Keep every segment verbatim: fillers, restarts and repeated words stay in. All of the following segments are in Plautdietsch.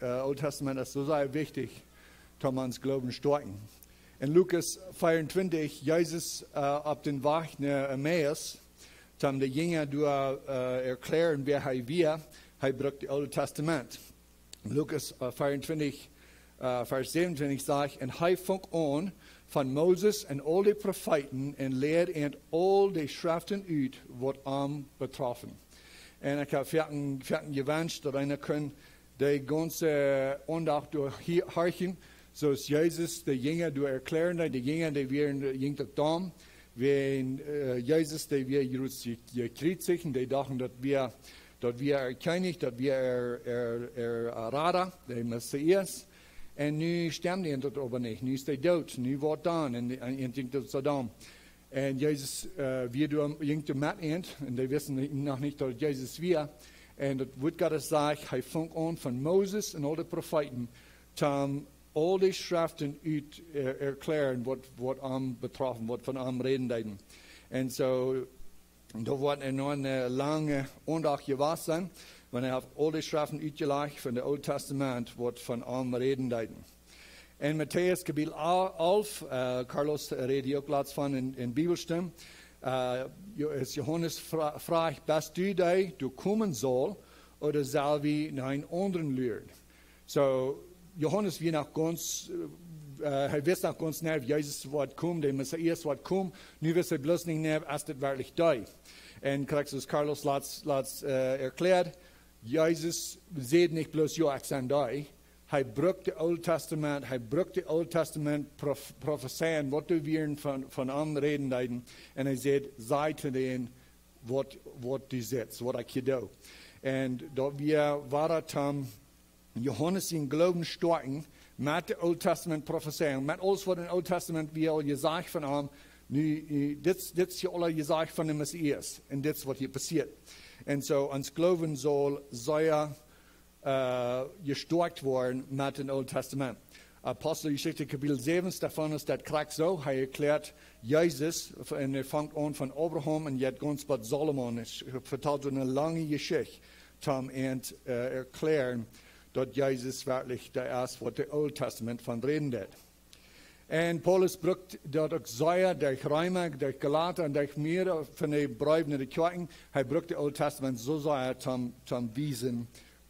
Äh, Oole Tastament es soo sea wichtich, toom ons Gloowen stoakjen. En Lukas vea un twintich, Jesus, äh, opp dän Wajch no Emmaus, toom de Jinja doa, äh, erkjläaren, wäa hee wia, hee brukt daut Oole Tastament. Lukas, äh, vea un twintich, äh, Varsch säwen un twintich sajcht: "Un hee funk aun von Moses un aul de Profeeten un läd an aul de Schreften ut, waut am betroffen." Un ekj hab foaken, foaken jewenscht, daut eena kunn de gaunze Aundacht doa hie-, horchen, soo aus Jesus de Jinja doa erkjläaren deed. De Jinja, dee wieren, jinkj daut doarom, wäajen, äh, Jesus, dee wia jrods je-, jekjriezicht, un dee dochten, daut wia, daut wia äa Kjennich, daut wia äa, äa, äa Rada, de Messias. Un nu stemd an daut oba nich. Nu es hee doot, nu waut dan? Un, un, un jinkj daut soo doarom. Un Jesus, äh, wia doa, jinkj doa met an, un dee wisten noch nich, daut Jesus wia. Un daut Wuat Gottes sajcht, hee funk aun von Moses un aul de Profeeten, toom aul de Schreften ut, äh, erkjläaren, waut, waut am betroffen, waut von am räden deeden. Un soo, doa woat eena noch eene lange Aundacht jewast sennen, wan hee haft aul de Schreften utjelajcht von daut Oole Tastament, waut von am räden deeden. En Matäus Kapitel a-, alf, äh, Carlos räd hia uk latst von en, en Bibelstund, äh, Jo-, es Johanes fra-, frajcht: "Best du dee, dee komen saul, ooda sell wie no eenen aundren luaren?" Soo, Johanes wia noch gaunz, äh, hee wist noch gaunz nau, Jesus woat komen, de Messias woat komen. Nu wist hee bloos nich nau, es dit werkjlich dee. Un krakjt soo aus Carlos latst, latst, äh, erkjläad, Jesus säd nich bloos: "Jo, ekj sie dee." Hee brukt daut Oole Tastament, hee brukt daut Oole Tastament Prof-, Profezeiungen, waut doa wieren von, von am räden deeden. Un hee säd: "Saj to dän, waut, waut du sajchst, waut ekj hia doo." Un daut wia, wia daut, ähm, Johanes sienen Gloowen stoakjen met de Oole Tastament Profezeiungen, met aules, waut em Oole Tastament wia aul jesajcht von am. Nu, nu, dit, dit es hia aul jesajcht von de Messias. Un dit es, waut hia passieet. Un soo, ons Gloowen saul sea, äh, jestoakjt woaren met daut Oole Tastament. Aposteljeschicht Kapitel säwen, Stefanus, daut krakjt soo, hee erkjläat Jesus, un hee fangt aun von Abraham un jeit gaunz bat Salomo. Hee vetalt eene lange Jeschicht, toom an, äh, erkjläaren, daut Jesus werkjlich dee es, waut daut Oole Tastament von räden deed. Un Paulus brukt daut uk sea derch Reema, derch Galata un derch mea von de Breew no de Kjoakjen. Hee brukt daut Oole Tastament soo sea toom, toom wiesen,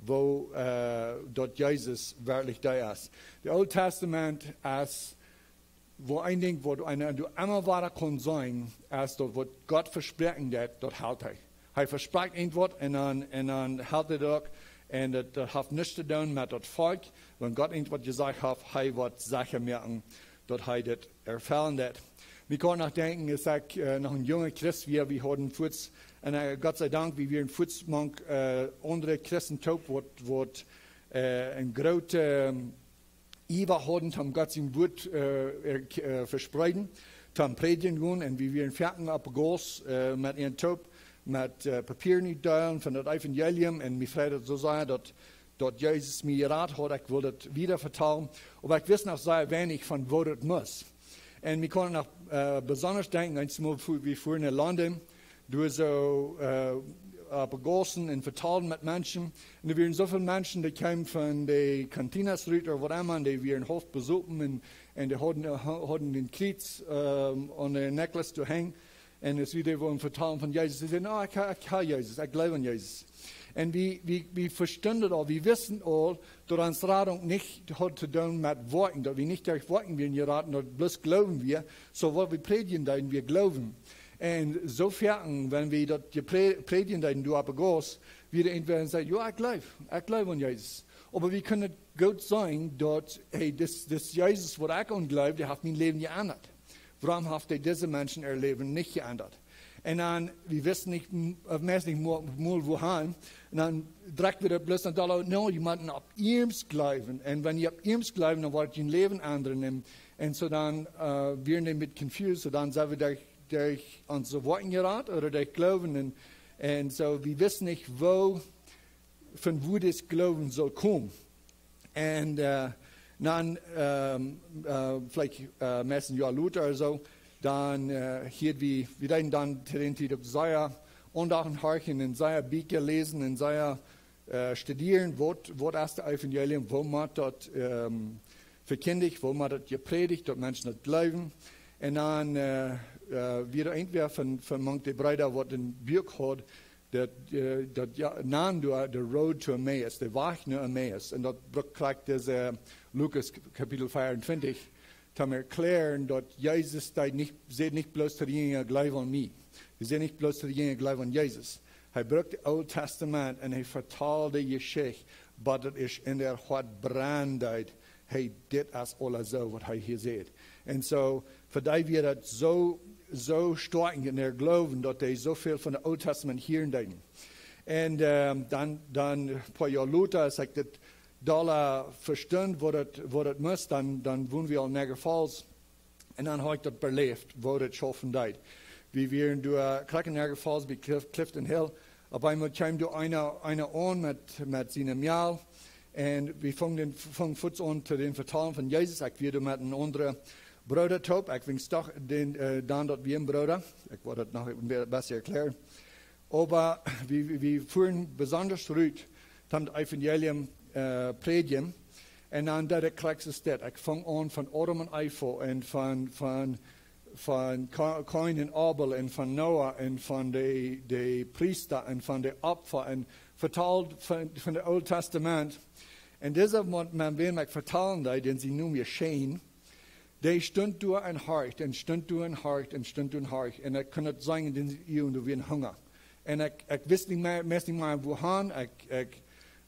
woo, äh, daut Jesus werkjlich dee es. Daut Oole Tastament es, woo een Dinkj, waut eena, eena emma wada kaun seenen, es daut, waut Gott vesprakjt haft, daut helt hee. Hee vesprakjt irjentwaut un dan, un dan helt hee daut uk. Un daut, daut haft nuscht to doonen met daut Volkj. Wan Gott irjentwaut jesajcht haft, hee woat secha moaken, daut hee daut erfellen deit. Wie kjennen noch denkjen, aus ekj, äh, noch een junga Christ wia, wie hauden fuaz, un, äh, Gott sei Dank, wie wieren fuaz mank, äh, aundre Christen toop, waut, waut, äh, eene groote, ähm, Iewa hauden, om Gott sien Wuat, äh, er-, äh, vespreeden, toom prädjen gonen. Un wie wieren foaken opp Gauss, äh, met an toop, met, äh, Papieren utdeelen von daut Evangelium. Un mie freid daut soo sea, daut, daut Jesus mie jerat haud, ekj wull daut wieda vetalen. Oba ekj wist noch sea weinich von, woo daut must. Un wie kjennen noch, äh, besonda denkjen, eemol fu-, wie fuaren no London, doa soo, äh, opp Gaussen un vetalden met Menschen. Un doa wieren soo väl Menschen, dee kjeemen von de Cantinas rut ooda waut emma, un dee wieren haulf besopen un, un dee hauden, äh, ha-, hauden een Kjriez, ähm, aun äa Necklace doa henjen. Un aus wie dee wullen vetalen von Jesus, dee säden: "Oh, ekj ha-, ekj ha Jesus, ekj jleew aun Jesus." Un wie, wie, wie vestunden aul, wie wisten aul, daut ons Radunk nich haud to doonen met Woakjen, daut wie nich derch Woakjen wieren jerat, daut bloos Gloowen wia, soo waut wie prädjen deeden, wia Gloowen. Un soo foaken, wan wie daut jepre-, prädjen deeden, doa opp Gauss, wia irjentwäa, dee säd: "Jo, ekj jleew, ekj jleew aun Jesus." Oba wie kunnen goot seenen, daut, hey, dis, dis Jesus, waut ekj aun jleew, dee haft mien Läwen jeendat. Wuarom haft hee dise Menschen äa Läwen nich jeendat? Un dan, wie wisten nich, m-, äh, meist nich mol, mol woo han. Un dan drekjt wie daut bloos no doa, no, jie motten opp ieems jleewen. Un wan jie opp ieems jleewen, dan woat jun Läwen endren. Un, un soo dan, äh, wieren dee een bät confused. Soo dan sent wie derch, derch onse Woakjen jerat ooda derch Gloowen. Un, un soo, wie wisten nich, woo, von wua dis Gloowen saul komen. Un, äh, dan, ähm, äh, veleicht, äh, meist een Joa lota ooda soo, dan, äh, hia wie, wie deeden dan to dee Tiet uk sea Aundachten horchen un sea Bieekja läsen un sea, äh, studieren, waut, waut es daut Evangelium, woo mott daut, ähm, vekjindicht, woo mott daut jeprädicht, daut Menschen daut jleewen. Un dan, äh, äh, wia irjentwäa von, von mank de Breeda, waut een Buak haud, daut, äh, daut, jo, nand doa The Road to Emmaus, de Wajch no Emmaus. Un daut brukt krakjt dise Lukas Kapitel vea un twintich, toom erkjlären daut Jesus deed nich, säd nich bloos to de Jinja: "Jleew aun mie." Hee säd nich bloos to de Jinja: "Jleew aun Jesus." Hee brukt daut Oole Tastament un hee vetald de Jeschicht, waut daut es en äa Hoat brennen deed: "Hey, dit es aules soo, waut hee hia sajcht." Un soo, fa dee wia daut soo, soo stoakj en äa Gloowen, daut dee soo väl von daut Oole Tastament hieren deeden. Un, ähm, dan, dan een poa Joa lota, aus ekj dit dolla vestunt, waut daut, waut daut must, dan, dan wonden wie aul en Niagara Falls. Un dan haud ekj daut beläft, woo daut schaufen deed. Wie wieren doa, äh, krakjt en Niagara Falls, bie Clif-, Clifton Hill. Opp eemol kjeem doa eena, eena aun met, met siene Mejal. Un wie fungen, fungen fuaz aun to dän vetalen von Jesus. Ekj wia doa met een aundra Brooda toop. Ekj wist doch dän, äh, dan daut wia een Brooda. Ekj woa daut noch een be-, bät erkjlären. Oba wie, wie, wie fuaren besonda rut, toom daut Evangelium, äh, prädjen. Un dan deed ekj krakjt soo dit. Ekj funk aun von Adam un Eva un von, von, von Ka-, Kain un Abel un von Noah un von de, de Priesta un von de Opfa un vetald von, von daut Oole Tastament. Un dise Maun, Maun, wäm ekj vetalen deed, dän see nomen Shane, dee stunt doa un horcht un stunt doa un horcht un stunt doa un horcht. Un ekj kunn daut seenen, dän see, doa wia een Hunga. Un ekj, ekj wist nich mea, meist nich mea, wua han. Ekj, ekj,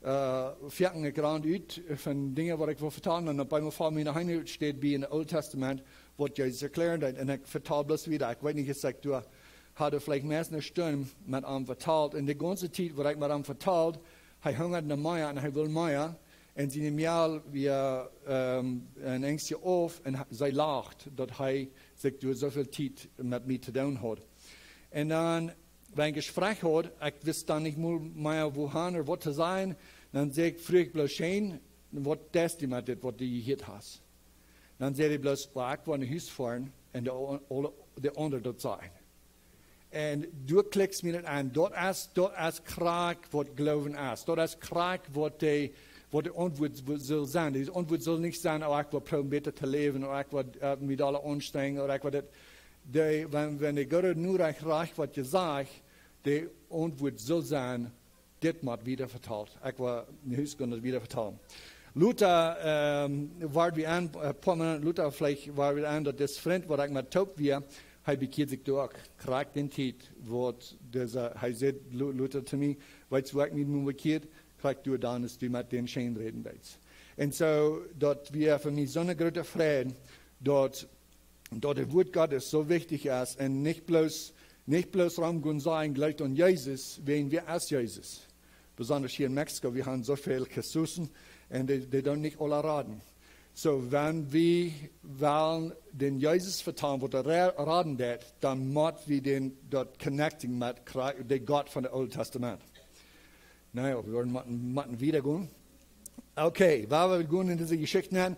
äh, funk ekj raund ut von Dinja, waut ekj wull vetalen. Un opp eemol foll mie noch eene Städ bie en daut Oole Tastament, waut Jesus erkjlären deed. Un ekj vetald bloos wieda. Ekj weet nich, aus ekj doa haud veleicht mea aus eene Stund met am vetalt. Un de gaunze Tiet, waut ekj met am vetald, hee hungad no mea un hee wull mea. Un siene Mejal wia, ähm, een Enjstje auf un ha-, see lacht, daut hee sikj doa soo väl Tiet met mie to doonen haud. Un dan, wan ekj Jespräakj haud, ekj wist dan nich mol mea, wua han ooda waut to sajen, dan säd ekj, fruach ekj bloos: "Shane, waut deist du met dit, waut du jehieet hast?" Dan säd hee bloos: "Well, ekj woa no Hus foaren un de o-, aule, de aundre daut sajen." Un du kjikjst mie daut aun. Daut es, daut es krakjt waut Gloowen es. Daut es krakjt waut de, waut de Auntwuat w-, saul sennen. De Auntwuat saul nich sennen: "Oh, ekj woa proowen bäta to läwen, ooda ekj woa, äh, mie dolla aunstrenjen, ooda ekj woa dit." De, wan, wan de goode Norecht rajcht woat jesajcht, de Auntwuat saul sennen: "Dit mott wieda vetalt. Ekj woa no Hus gonen un daut wieda vetalen." Lota, ähm, wort wie aun, äh, poa Moonat lota veleicht wort wie aun, daut dis Frint, waut ekj met toop wia, hee bekjieed sikj doa uk. Krakjt dän Tiet, waut dise, hee säd, Lu-, Lota, to mie: "Weetst, wua ekj mie nu bekjieed?" Krakjt doa dan, aus du met dän Shane räden deetst. Un soo, daut wia fa mie soone groote Freid, daut daut daut Wuat Gottes soo wichtich es un nich bloos, nich bloos rom gonen sajen: "Jleeft aun Jesus", wan wäa es Jesus? Besonda hia en Mexiko, wie han soo väl Jesusen un dee, dee doonen nich aula raden. Soo, wan wie wellen dän Jesus vetalen, waut hee ra-, raden deed, dan mott wie dän, daut connecting met Chri-, de Gott von daut Oole Tastament. Na jo, wie woaren motten, motten wieda gonen. Okay, wua wie gonen en dise Jeschicht nenn.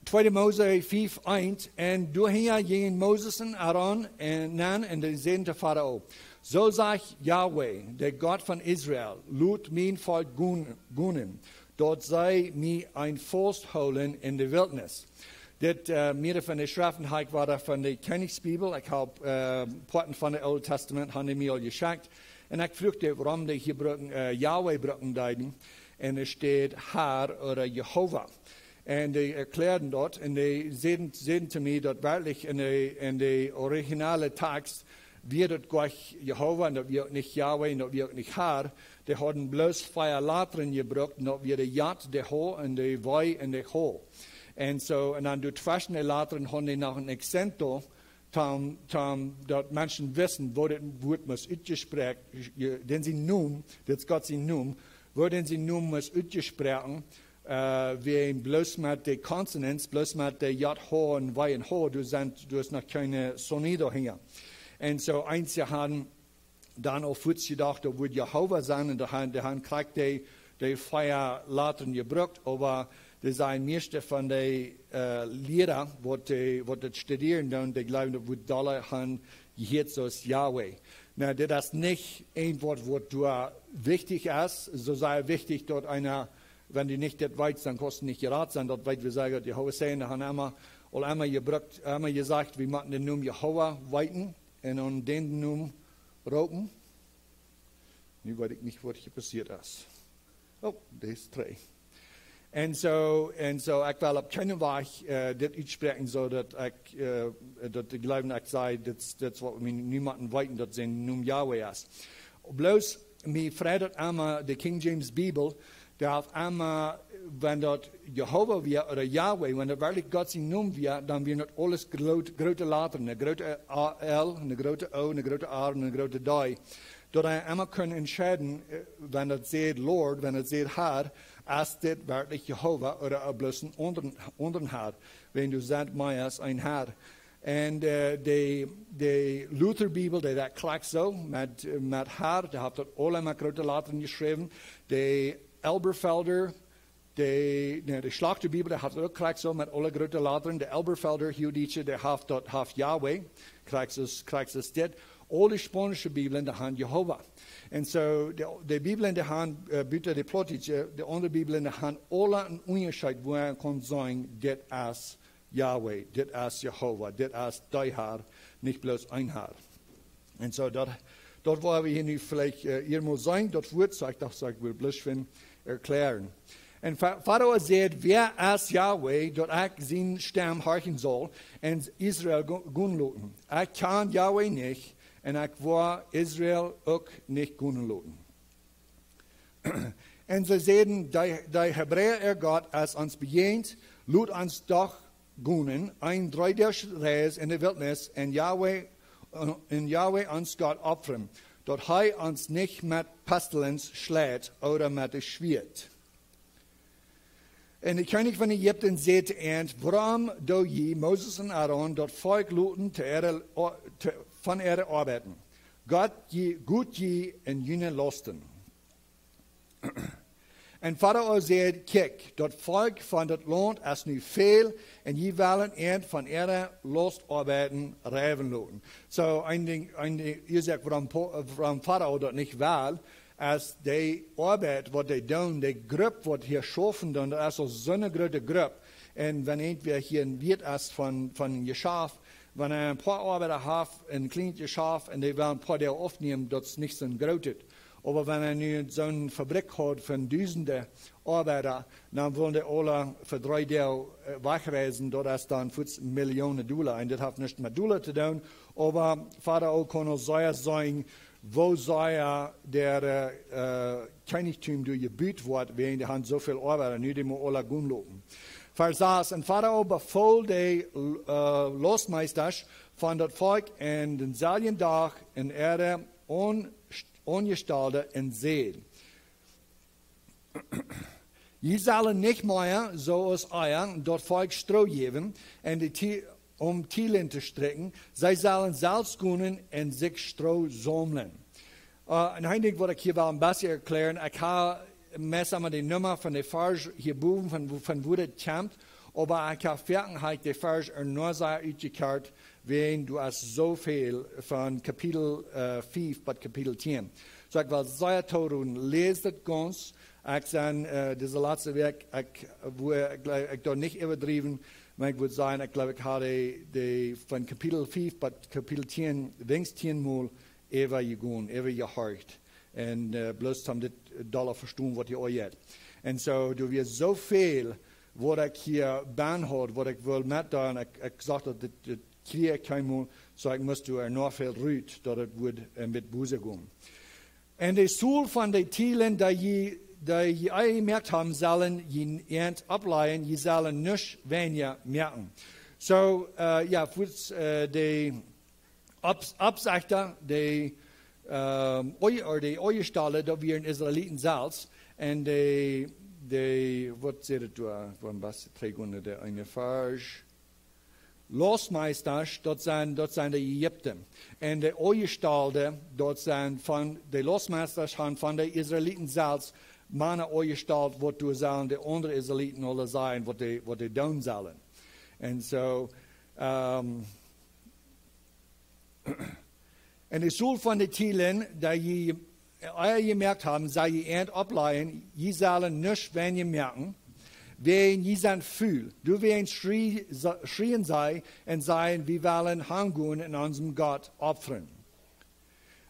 Tweede Mose fief eent. Un doahäa jinjen Moses un Aaron un, nenn un säden to Farao: "Soo sajcht Jahwe, de Gott von Israel: Lot mien Volkj gon-, gonen, daut see mie een Faust hoolen en de Wiltnis." Dit, äh, mea von de Schreften hab ekj wada von de Kjennichsbibel. Ekj hab, äh, Poaten von daut Oole Tastament, han dee mie aul jeschekjt. Un ekj fruach dee, wuarom dee hia brucken, äh, Jahwe brucken deeden, enne Städ Har ooda Jehova. Un dee erkjläaden daut, un dee säden, säden to mie, daut werkjlich en de, en de originale Tekjst wia daut goanich Jehova, un daut wia uk nich Jahwe, un daut wia uk nich Har. Dee hauden bloos vea Latren jebrukt, un daut wia de Jot, de Ho un de Wei un de Ho. Un soo, un dan doatweschen de Latren hauden dee noch een Accento, toom, toom daut Menschen wisten, woo dit Wuat must utjespräakjen, je-, dän sien Nomen, dit es Gott sien Nomen, woo dän sien Nomen must utjespräakjen, äh, wäajen bloos met de consonants, bloos met de Jot, Ho un Wei un Ho, doa sent, doa es noch kjeen Sonido hinja. Un soo, eenje hauden dan aul fuaz jedocht, daut wudd Jehova sennen, un dee han, dee han krakjt dee, dee vea Latren jebrukt, oba dee sajen, mieeschte von de, äh, Liera, waut dee, waut daut studieren doonen, dee jleewen, daut wudd dolla han jehieet soo aus Jahwe. Nu, dit es nich een Wuat, waut doa wichtich es. Soo sea wichtich daut eena, wan du nich dit weetst, dan kaust du nich jerat sennen. Daut weet wie sea goot. Jehowa säd, dee haben emma, aul emma jebrukt, emma jesajcht, wie motten dän Nomen Jehowa weeten un aun dän Nomen roopen. Nu weet ekj nich, waut hia passieet es. Oh, dee es trigj. Un soo, un soo, ekj well opp kjeenen Wajch, eh, dit utspräakjen, soo daut ekj, eh, daut ekj jleew, ekj saj, dit, dit es waut wie nu motten weeten, daut sien Nomen Yahweh es. Bloos, mie freit daut emma, de King James Bibel, dee haft emma, wan daut Jehowa wia ooda Yahweh, wan daut werkjlich Gott sien Nomen wia, dan wieren daut aules groot, groote Latren, ne groote A-, L, ne groote O, ne groote R, ne groote D. Daut eena emma kunn entscheiden, eh, wan daut sajcht Lord, wan daut sajcht Herr, es dit werkjlich Jehowa ooda bloos een aundren, aundren Herr, wan doa sent mea aus een Herr. Un, eh, de, de Luther Bibel, dee deed krakjt soo, met, met Herr, dee haft daut aule met groote Latren jeschräwen. De Elberfelder, de, ne, de Schlachter Bibel, dee haft uk krakjt soo met aule groote Latren. De Elberfelder Huhdeutsche, dee haft daut, haft Yahweh, krakjt soo, krakjt soo dit. Aul de spaunische Bibeln, dee haben Jehowa. Un soo, de, de Bibeln, dee haben, eh, buta de Plautdietsche, de aundre Bibeln, dee haben aule een Unjascheet, wua eena kaun sajen, dit es Yahweh, dit es Jehowa, dit es dee Herr, nich bloos een Herr. Un soo, daut, daut woa wie hia nu veleicht, eh, ea mol seenen, daut Wuat, soo ekj docht, soo ekj well bloos schwind erklären. Un Fa-, Farao säd: "Wäa es Yahweh, daut ekj siene Stemm horchen saul un Israel go-, gonen loten? Ekj kjan Yahweh nich, un ekj woa Israel uk nich gonen loten." Un see säden: "De, de Hebräa äa Gott es ons bejäajent, lot ons doch gonen, eene dreedäajsche Reis enne Wiltnis, un Yahweh, un Yahweh ons Gott opfren, daut hee ons nich met Pestilenz schleit ooda met daut Schwieet." Un de Kjennich von Ägipten säd to an: "Wuarom doo jie, Moses un Aaron, daut Volkj loten to äare O-, to, von äare Oabeiten? Got jie, got jie en june Lausten." Un Farao säd: "Kjikj, daut Volkj von daut Launt es nu väl, un jie wellen an von äare Laustoabeiten riewen loten." Soo, een Dinkj, een Dinkj, ea sajcht, wuarom Po-, wuarom Farao daut nich well, es de Oabeit, waut dee doonen, de Grupp, waut hia schaufen doonen, daut es aul soone groote Grupp. Un wan irjentwäa hia een Wirt es von, von een Jeschaft, wan hee een poa Oabeida haft, een kjlienet Jeschaft, un dee well een poa Deel oppnämen, daut es nich soon grootet. Oba wan hee nu soon Fabrikj haud von dusende Oabeida, dan wullen dee aule fa dree Doag, eh, wajchreisen, daut es dan fuaz Millionen Dolla. Un dit haft nuscht met Dolla to doonen, oba Farao kaun aul sea seenen, woo sea daut, eh, eh, Kjennichtum doa jebut woat, wäajen dee haben soo väl Oabeida, nu dee motten aule gonen loten. Varsch sas: "Un Farao befool de, eh, Laustmeista von daut Volkj aun dänselwjen Dach un äare Aun-, Aunjestalde un säd: Jie sellen nich mea, soo aus ea, daut Volkj Stroo jäwen un de Ti-, om Tielen to strikjen. See sellen selfst gonen un sikj Stroo saumlen." Eh, un een Dinkj, waut ekj hia well een bät erklären, ekj hab meist emma de Numma von de Varsch hia bowen, von, von wua daut kjemt, oba ekj hab foaken, hab ekj de Varsch ea noch sea utjekjart, wäajen doa es soo väl von Kapitel, eh, fief bat Kapitel tieen. Soo, ekj well sea toroden, läst daut gaunz. Ekj sie, eh, dise latste Wäakj, ekj, wua, ekj jleew, ekj doo nich äwadriewen, oba ekj wudd sajen, ekj jleew, ekj hab de, de von Kapitel fief bat Kapitel tieen, weens tieen mol äwajegonen, äwajehorcht. Un, eh, bloos om dit dolla vestonen, waut hia aunjeit. Un soo, doa wia soo väl, waut ekj hia bennen haud, waut ekj wull metdeelen, ekj, ekj sach, daut dit, dit kjrieech ekj kjeenmol, soo ekj must doa noch väl rut, daut et wudd, eh, met Buße gonen. "Un de Tol von de Tielen, dee jie, dee jie aul jemoakt haben, sellen jie an oppläajen, jie sellen nuscht weinja moaken." Soo, eh, jo, fuaz, eh, de Opp-, Oppsichta, de, ehm, Oaj-, ooda de Aunjestalde, daut wieren Israeliten selfst. Un de, de, waut sajcht et doa, waut wia daut, trigj unja de eene Varsch? Laustmeista, daut sent, daut sent de Ägipten. Un de Aunjestalde, daut sent von, de Laustmeista haben von de Israeliten selfst Mana aunjestalt, waut doa sellen de aundre Israeliten aule sajen, waut dee, waut dee doonen sellen. Un soo, ehm, Un de Zol von de Tielen, dee jie ea jemoakt haben, sell jie äant oppläajen, jie sellen nuscht weinja moaken, wäajen jie sent ful. Doawäajen schrie-, sa-, schrieen see un säden: "Wie wellen hangonen un onsen Gott opfren."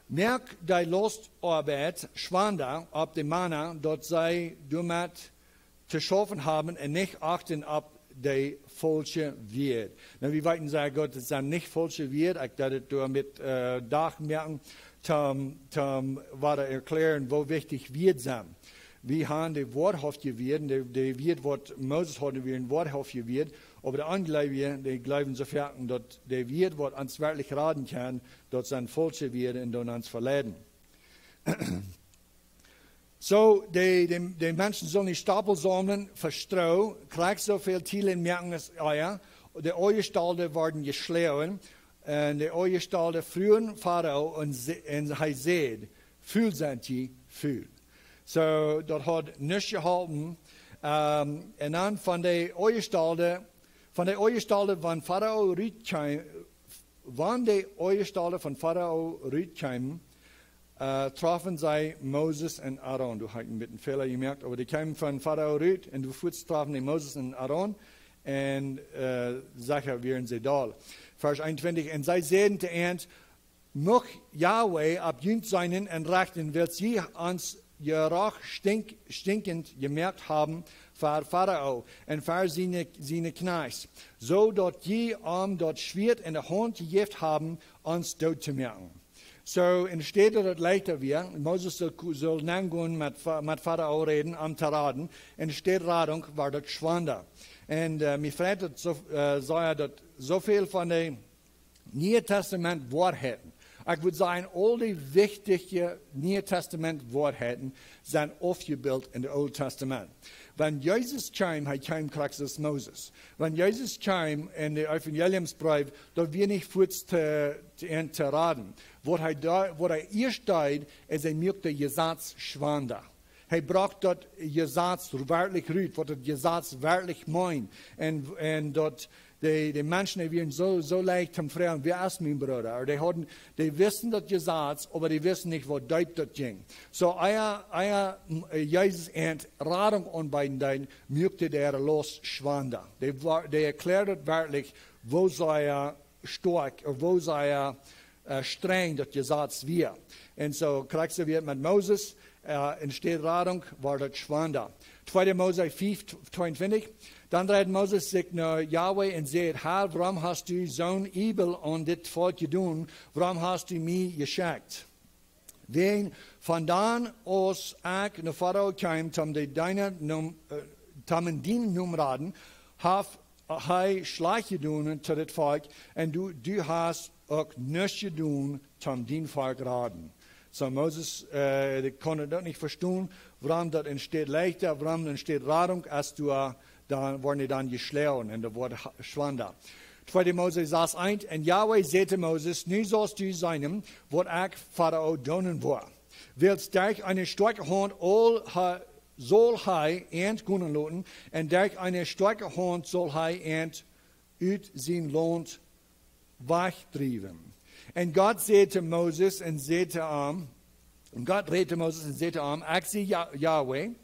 Moakt de Laustoabeit schwanda opp de Mana, daut see doamet to schaufen haben un nich achten opp de faulsche Wieed. Nu, wie weeten sea goot, et sent nich faulsche Wieed. Ekj deed et doa met, äh, Dach moaken, toom, toom wada erklären, woo wichtich Wieed sent. Wie haben de woarhauftje Wieed, de, de Wieed waut Moses haud, wieren woarhauftje Wieed, oba de Onjleewje, dee jleewen soo foaken, daut de Wieed waut ons werkjlich raden kaun, daut sent faulsche Wieed un doonen ons veleiden. Soo, de, de, de Menschen sullen nich Stapel saumlen fa Stroo, krakjt soo väl Tielen moaken aus ea. De Aunjestalde worden jeschloagen, un de Aunjestalde fruagen Farao un se-, un hee säd: "Ful sent jie, ful." Soo, daut haud nuscht jeholpen. Ähm, un dan von de Aunjestalde, von de Aunjestalde von Farao rutkjeem, wan de Aunjestalde von Farao rutkjeemen, äh, troffen see Moses un Aaron. Doa hab ekj een bät een Fäla jemoakt, oba dee kjeemen von Farao rut un doa fuats troffen dee Moses un Aaron un, äh, secha wieren see doll. Varsch eenuntwintich: "Un see säden to an: Mucht Jahwe opp junt seenen un rechten, wiels jie ons Jeroch stink-, stinkjent jemoakt haben fa Farao un fa siene, siene Kjnajchts, soo daut jie am daut Schwieet enne Haunt jejäft haben, ons doot to moaken." Soo, enne Städ daut et leichta wia, Moses sull, sull nogonen met Fa-, met Farao räden, am to raden, enne Städ Radunk, wia daut schwanda. Un, äh, mie freit daut soo, äh, sea daut soo väl von de Niee Testament Woarheiten. Ekj wudd sajen, aul de wichtje Niee Testament Woarheiten sent aufjebilt en de Oole Testament. Wan Jesus kjeem, hee kjeem krakjt aus Moses. Wan Jesus kjeem en de Evangeliumsbreef, daut wia nich fuats to, to, an to raden. Waut hee doa, waut hee ieescht deed, es, hee muak daut Jesaz schwanda. Hee brocht daut Jesaz werkjlich rut, waut daut Jesaz werkjlich meent. Un, un daut de, de Menschen, dee wieren soo, soo leicht toom froagen: "Wäa es mien Brooda?" Ooda dee hauden, dee wisten daut Jesaz, oba dee wisten nich, woo deep daut jinkj. Soo, ea, ea, mm, äh, Jesus an Radunk aunbeeden deed, muak hee äare Laust schwanda. Dee wa-, dee erkjläad daut werkjlich, woo sea stoakj, ooda woo sea, äh, strenj daut Jesaz wia. Un soo krakjt soo wia et met Moses, äh, enne Städ Radunk wia daut schwanda. Tweede Mose fiew tweeuntwintich: Dan dreid Moses sikj no Jahwe un säd: "Herr, wuarom hast du soon Äwel aun dit Volkj jedonen? Wuarom hast du mie jeschekjt? Wäajen von dan aus ekj no Farao kjeem, toom de Deena nom, äh, toom en dienen Nomen raden, haft hee schlajcht jedonen to dit Volkj, un du, du hast uk nuscht jedonen toom dien Volkj raden." Soo Moses, äh, dee kunn daut nich vestonen, wuarom daut enne Städ leichta, wuarom enne Städ Radunk, aus doa dan, worden dee dan jeschloagen un daut wort ha-, schwanda. Tweede Mose sas eent: "Un Jahwe säd to Moses: Nu saust du seenen, waut ekj Farao doonen woa. Wiels derch eene stoakje Haunt aul ha-, saul hee an gonen loten, un derch eene stoakje Haunt saul hee an ut sien Launt wajchdriewen." Un Gott säd to Moses un säd to am, un Gott räd to Moses un säd to am: "Ekj sie Ja-, Jahwe,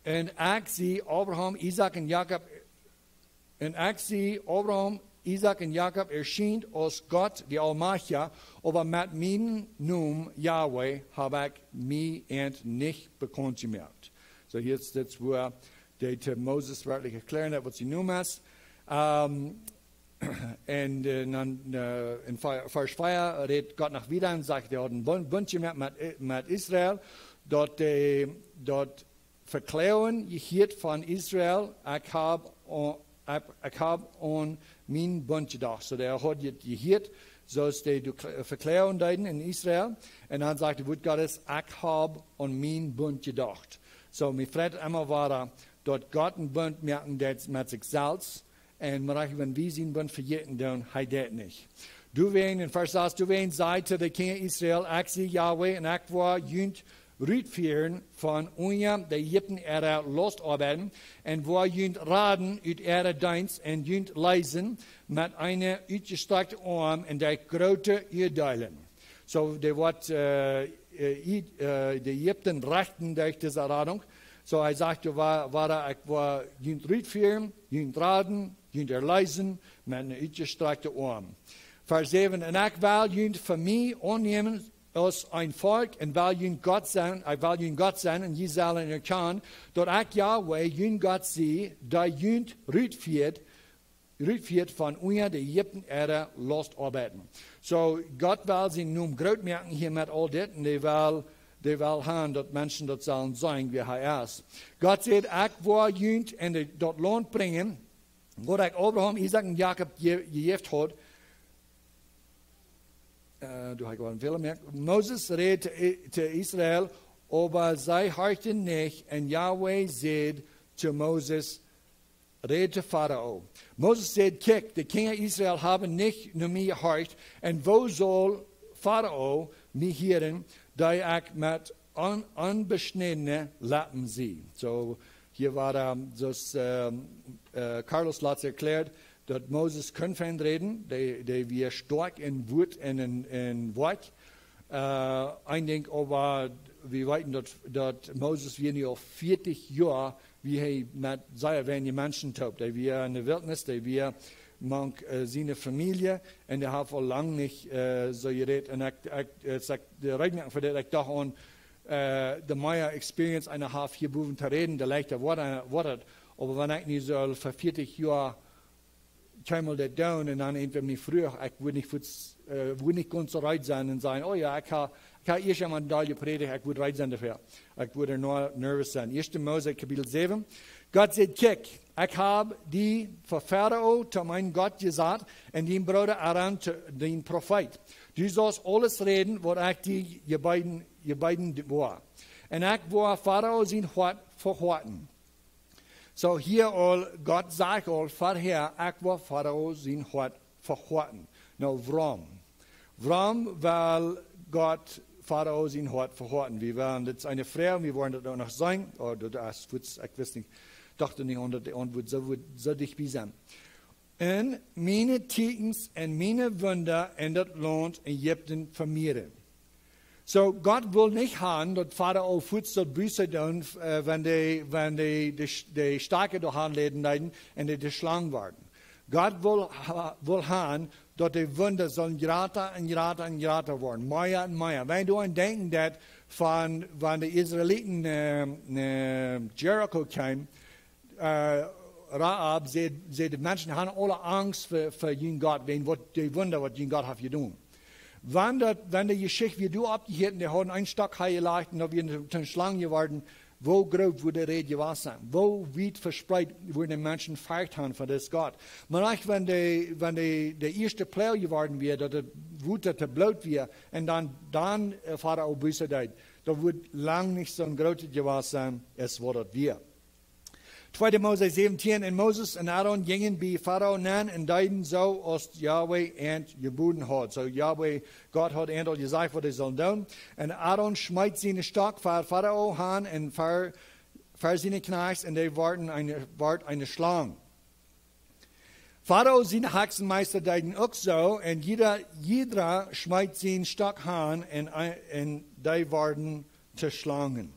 un ekj sie Abraham, Isaak un Jakob, un ekj sie Abraham, Isaak un Jakob erschienen aus Gott, de Aulmajchtja, oba met mienen Nomen Jahwe hab ekj mie an nich bekaunt jemoakt." Soo, hia es dit, wua dee to Moses werkjlich erkjläaren, waut sien Nomen es. Ähm, un, äh, dan, äh, en Ve-, Varsch vea rät Gott noch wieda un sajcht, dee hauden Bund, Bund jemoakt met, met Israel, daut dee, daut Vekloagen jehieet von Israel: "Ekj hab aun, ekj, ekj hab aun mienen Bund jedocht." Soo, dee haud je-, jehieet, soo aus dee doa kl-, vekloagen deeden en Israel. Un dan sajcht daut Wuat Gottes: "Ekj hab aun mienen Bund jedocht." Soo, mie freit emma wada, daut Gott een Bund moaken deed met sikj selfst. Un mau wan wie sien Bund vejäten doonen, hee deit nich. Doawäajen, en Varsch sas: "Doawäajen saj to de Kjinja Israel: Ekj sie Jahwe, un ekj woa junt rutfieren von unja de Ägipten äare Laustoabeit, un woa junt raden ut äare Deenst, un junt leesen met eenen utjestrakjten Oarm un derch groote Ieeddeelen." So, dee woat, äh, äh, I- äh, de Ägipten rechten derch dise Radunk. So, hee sajcht: "Jo, wa- wada, ekj woa junt rutfieren, junt raden, junt erleesen met een utjestrakjten Oarm." Varsch säwen: "Un ekj well junt fa mie aunnämen aus een Volkj, un well jun Gott sennen, ekj well jun Gott sennen, un jie sellen erkjanen, daut ekj Jahwe, jun Gott sie, dee junt rutfieet, rutfieet von unja de Ägipten äare Laustoabeiten." So, Gott well sienen Nomen groot moaken hia met aul dit, un dee well, dee well han, daut Menschen daut sellen seenen, wäa hee es. Gott sajcht: "Ekj woa junt en de- daut Launt brinjen, waut ekj Abraham, Isaak un Jakob je- jejäft haud." Äh, doa hab ekj wada een Fäla jemoakt. Moses räd to, to Israel, oba see horchten nich, un Jahwe säd to Moses: "Räd to Farao." Moses säd: "Kjikj, de Kjinja Israel haben nich no mie jehorcht, un woo saul Farao mie hieren, dee ekj met on- onbeschnädne Leppen sie?" So, hia wia, ähm, soo aus, ähm, äh, Carlos latst erkjläat, daut Moses kunn fein räden, dee, dee wia stoakj en Wuat un en, en Woakj. Äh, een Dinkj oba, wie weeten daut, daut Moses wia nu aul vieetich Joa, wia hee met sea weinje Menschen toop. Dee wia en de Wiltnis, dee wia mank, äh, siene Famielje, un dee haud aul lang nich, äh, soo jerät. Un ekj, ekj, äh, saj, de Räd mea fa dit, ekj docht aun, äh, de mea experience eena haft hia bowen to räden, de leichta woat, woat et. Oba wan ekj nu soo fa vieetich Joa kjeenmol daut doonen un dan irjentwäa mie fruach, ekj wudd nich fuaz, äh, wudd nich gaunz soo reed sennen un sajen: "Oh jo, ekj hab, ekj hab ieescht eemol een Dach jeprädicht, ekj wudd reed sennen doafäa." Ekj wudd ea no- nervous sennen. Ieeschte Mose, Kapitel säwen. Gott sajcht: "Kjikj, ekj hab die fa Farao to mien Gott jesat un dien Brooda Aaron to dien Profeet. Du saust aules räden, waut ekj die jebeeden, jebeeden woa. Un ekj woa Farao sien Hoat vehoaten." So, hia aul, Gott sajcht aul verhäa: "Ekj woa Farao sien Hoat vehoaten." Nu, wuarom? Wuarom well Gott Farao sien Hoat vehoaten? Wie woaren, dit es eene Froag, wie woaren daut uk noch seenen. Oh, daut es fuaz, ekj wist nich, docht nich aun daut de Auntwuat soo wudd, soo dicht bie sennen. "Un miene Tieekjens un miene Wunda en daut Launt Ägipten vemieren." So, Gott wull nich han, daut Farao fuaz sull Buss doonen, äh, wan dee, wan dee, dee, dee Stoakje doa han läden deeden un dee de Schlang worden. Gott wull ha- wull han, daut de Wunda sullen jrata un jrata un jrata woaren, mea un mea. Wan du aun denkjen deist von, wan de Israeliten, äh, no Jericho kjeemen, äh, Rahab säd, säd: "De Menschen haben aule Angst fa, fa jun Gott, wäajen waut de Wunda, waut jun Gott haft jedonen." Wan daut, wan de Jeschicht wia doa oppjehieet, dee hauden een Stock hee jelajcht un daut wia eene, eene Schlang jeworden, woo groot wudd de Räd jewast sennen? Woo wiet vespreet wudden de Menschen Forcht haben fa disen Gott? Mau nich, wan de, wan de, de ieeschte Ploag jeworden wia, daut daut Wota to Bloot wia, un dan, dan, äh, Farao Buss deed, daut wudd lang nich soo een grootet jewast sennen, aus waut daut wia. Tweede Mose säwentieen: "Un Moses un Aaron jinjen bie Farao nenn un deeden soo aus Jahwe an jeboden haud." So Jahwe, Gott haud an aul jesajcht, waut hee sull doonen. "Un Aaron schmeet sienen Stock ver Farao han un ver, ver siene Kjnajchts, un dee worden eene, wort eene Schlang." Farao siene Hexenmeista deeden uk soo, un jieda, jieda schmeet sienen Stock han un, un dee worden to Schlangen.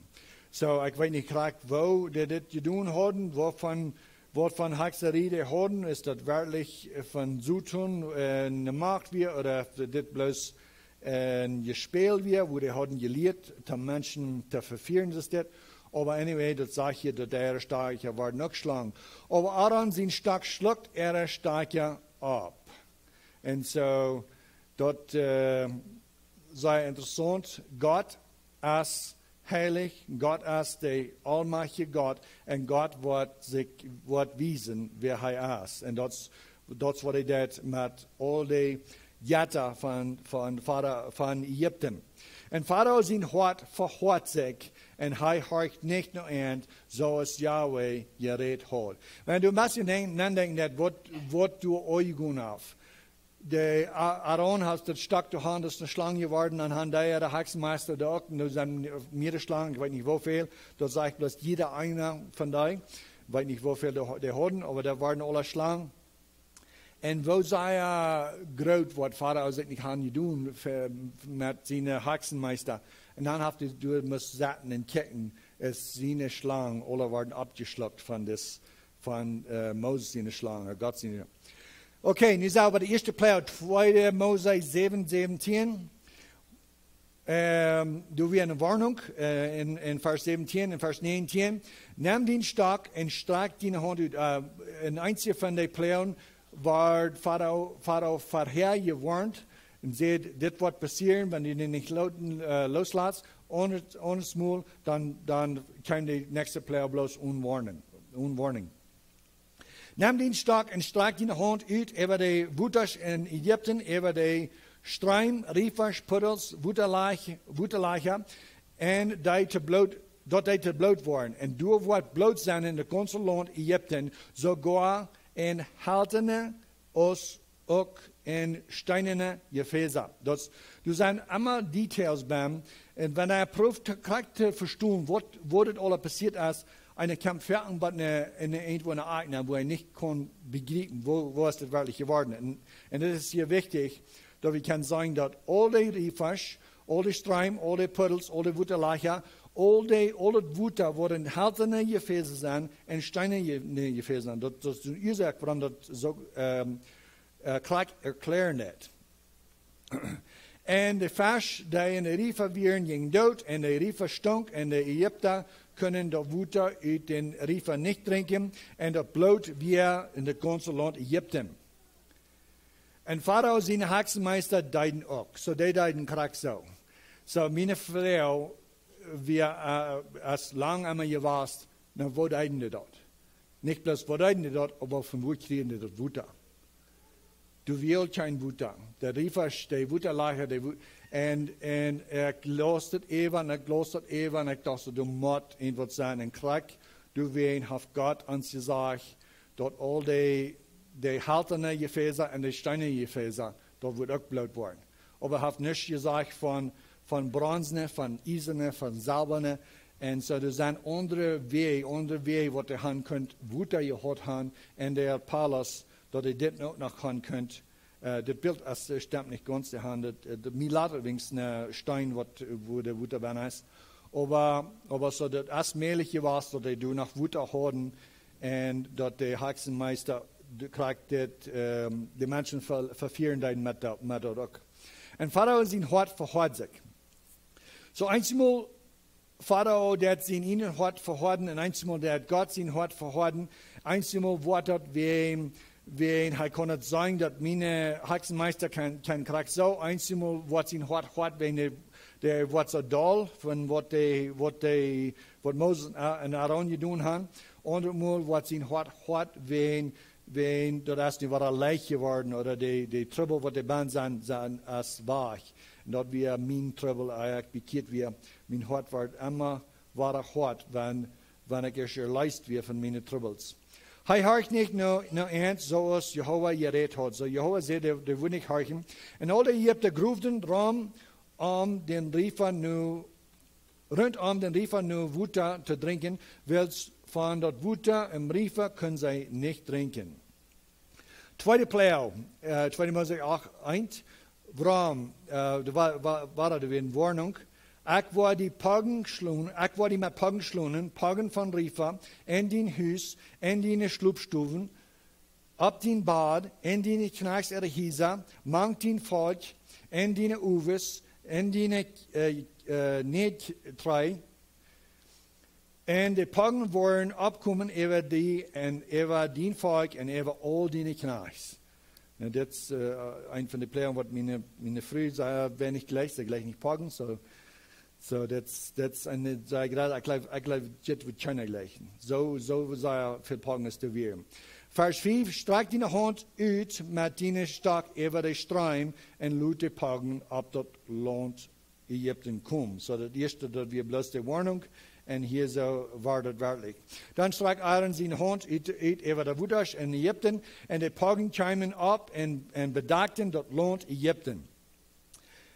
So, ekj weet nich krakjt, woo dee dit jedonen hauden, waut von, waut von Hexerie dee hauden, es daut werkjlich von Soton, äh, ne Macht wia, ooda es dit bloos een Jespäl wia, woo dee hauden jelieet, de Menschen to vefieren, es dit. Oba anyway, daut sajcht hia, daut äare Stoakja worden uk Schlangen. "Oba Aaron sien Stock schlukt äare Stoakja opp." Un so, daut, äh, sea interessaunt. Gott es heilich, Gott es de aulmajchtje Gott, un Gott woat sikj, woat wiesen, wäa hee es. Un daut es, daut es waut hee deed met aul de Jetta von, von Farao, von Ägipten. "Un Farao sien Hoat vehoat sikj, un hee horcht nich no an, soo aus Jahwe jerät haud." Wan du motst denkjen, dan denkj aun daut, waut, waut doa aunjegonen haft. De A-, Aaron haud daut Stock doa han, daut es eene Schlang jeworden, un haud de Hexenmeista doa uk, un doa sent mea Schlangen, ekj weet nich woo väl, daut sajcht bloos jieda eena von dee, ekj weet nich woo väl dee, dee hauden, oba doa wieren aule Schlangen. Un woo sea groot waut Farao sikj nich haud jedonen fa, met siene Haksenmeista. Un dan haft hee doa must sitten un kjikjen, es siene Schlang aula worden oppjeschlukt von dis, von, äh, Moses siene Schlang, ooda Gott siene. Okay, nu sent wie bie de ieeschte Plea, tweede Mose säwen säwentieen. Ähm, doa wia eene Woarnunk, äh, en, en Varsch säwentieen, en Varsch näajentieen. Nemm dien Stock un strakj diene Haunt ut. Äh, en eensje von de Pleaen wort Farao, Farao verhäa jewoarnt un säd: "Dit woat passieren, wan du dee nich loten, äh, looslatst, aunders, aundaschmol, dan, dan kjemt de näakjste Plea bloos one warning, one warning." Nemm dien Stock un strakj diene Haunt ut äwa de Wotasch en Ägipten, äwa de Streem, Riefasch, Puddels, Wotalajcha, Wotalajcha, un dee to Bloot, daut dee to Bloot woaren. Un doa woat Bloot sennen en daut gaunze Launt Ägipten, soogoa en haltene aus uk en steenane Jefäsa. Daut, doa sent emma Details bie. Un wan eena proowt to, krakjt to vestonen, waut, waut daut aula passieet es, eena kjemt foaken bat eene, eene, irjentwoo eene Akj, wua eena nich kaun bejriepen, woo, woo es daut werkjlich jeworden. Un, un daut es hia wichtich, daut wie kjennen seenen, daut aul dee Riefasch, aul dee Streem, aul dee Puddels, aul dee Wotalajcha, aul dee, aul daut Wota, waut en haltene Jefäsa sent, en steenane Je-, ne, Jefäsa sent. Daut, daut es de Uasoak, wuarom daut soo, ähm, äh, krakjt erkjlären deit. Un de Fesch, dee en de Riefa wieren, jinjen doot, un de Riefa stunk, un de Ägipta kunnen daut Wota ut dän Riefa nich drinkjen, un daut Bloot wia en daut gaunze Launt Ägipten. Un Farao siene Haksenmeista deeden uk. Soo, dee deeden krakjt soo. Soo, miene Froag wia, äh, es lang emma jewast, na, woo deeden dee daut? Nich bloos, woo deeden dee daut, oba von wua kjrieejen dee daut Wota? Doa wia kjeen Wota. De Riefasch, de Wotalajcha, de Wo-, un, un ekj laus daut äwa, un ekj laus daut äwa, un ekj docht soo, doa mott irjentwaut sennen. Un krakjt doawäajen haft Gott ons jesajcht, daut aul dee, dee haltene Jefäsa un dee steenane Jefäsa, daut woat uk Bloot woaren. Oba haft nuscht jesajcht von, von bronzene, von iesane, von selwane. Un soo, doa sent aundre Wäaj, aundre Wäaj, waut dee han kunt Wota jehaut han en dän Palaust, daut dee dit uk noch han kunt. Äh, daut Bilt es, äh, stemt nich gaunz, dee han daut, äh, daut, mie lat weens een Steen, waut, wua daut Wota bie es. Oba, oba soo, daut es mäajlich jewast, daut dee doa noch Wota hauden un daut de Haksenmeista, de, krakjt dit, ähm, de Menschen ver-, vefieren deeden met daut, met daut uk. Un Farao sien Hoat vehoad sikj. Soo, eensjemol Farao deit sien ieejnet Hoat vehoaden, un eensjemol deit Gott sien Hoat vehoaden. Eensjemol woat daut wäajen, wäajen hee kaun nich seenen, daut miene Haksenmeista kaun, kaun krakjt soo. Eensjemol woat sien Hoat hoat wäajen dee, dee woat soo doll von waut dee, waut dee, waut Moses un, un Aaron jedonen han. Aundremol woat sien Hoat hoat wäajen, wäajen daut es nu wada leicht jeworden, ooda de, de Trubbel, waut doa bie sent, sent, es wajch. Un daut wia mien Trubbel, aus ekj bekjieet wia, mien Hoat wort emma wada hoat, wan, wan ekj ieescht erleest wia von miene Trubbels. Hee horcht nich no, no an, soo aus Jehowa jerät haud. Soo Jehowa säd, dee, dee wudd nich horchen. Un aul de Ägipta groowden rom, om dän Riefa nu, rundom dän Riefa nu Wota to drinkjen, wiels von daut Wota em Riefa kunnen see nich drinkjen. Tweede Plea, äh, tweede Mose acht eins. Wuarom, äh, doa wa-, wa-, wia doa wada eene Woarnunk. Ekj woa die Poagen schlonen, ekj woa die met Poagen schlonen, Poagen von Riefa, en dien Hus, en diene Schlopstowen, opp dien Bad, en diene Kjnajchts äare Hiesa, mank dien Volkj, en diene Uawen, en diene, äh, äh, Näajtree, un de Poagen woaren oppkomen äwa die un äwa dien Volkj un äwa aul diene Kjnajchts. Nu, dit es, äh, een von de Pleaen, waut miene, miene Fru sea weinich jleicht, see jleicht nich Poagen, soo, soo, dit es, dit es eene, see jleicht, ekj jleew, ekj jleew, dit woat kjeena jleichen. Soo, soo sea väl Poagen es doa wia. Varsch fief: Strakj diene Haunt ut met dienen Stock äwa dän Stroom un lot de Poagen opp daut Launt Ägipten komen. Soo, daut ieeschte, daut wia bloos de Woarnunk, un hia soo wia daut werkjlich. Dan strakjt Aaron siene Haunt ut, ut äwa de Wotasch en Ägipten, un de Poagen kjeemen opp un, un bedakjten daut Launt Ägipten.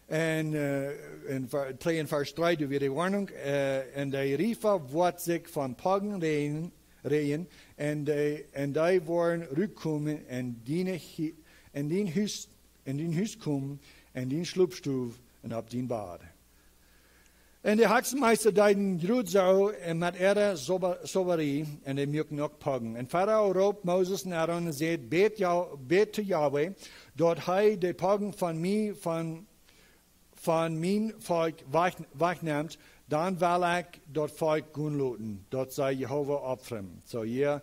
Un, äh, en Ver-, dree, en Varsch dree, doa wia de Woarnunk, äh, un de Riefa woat sikj von Poagen räajen, räajen, un dee, un dee woaren rutkomen un dien Hu-, un dien Hus, un dien Hus komen, un dien Schlopstow un opp dien Bad. Un de Hexenmeista deeden jrod soo, un met äare Zauba-, Zaubarie, un dee muaken uk Poagen. Un Farao roopt Moses un Aaron un säd: "Bät, Ja-, bät to Jahwe, daut hee de Poagen von mie, von, von mien Volkj wajch-, wajchnemt, dan well ekj daut Volkj gonen loten, daut see Jehowa opfren." Soo hia,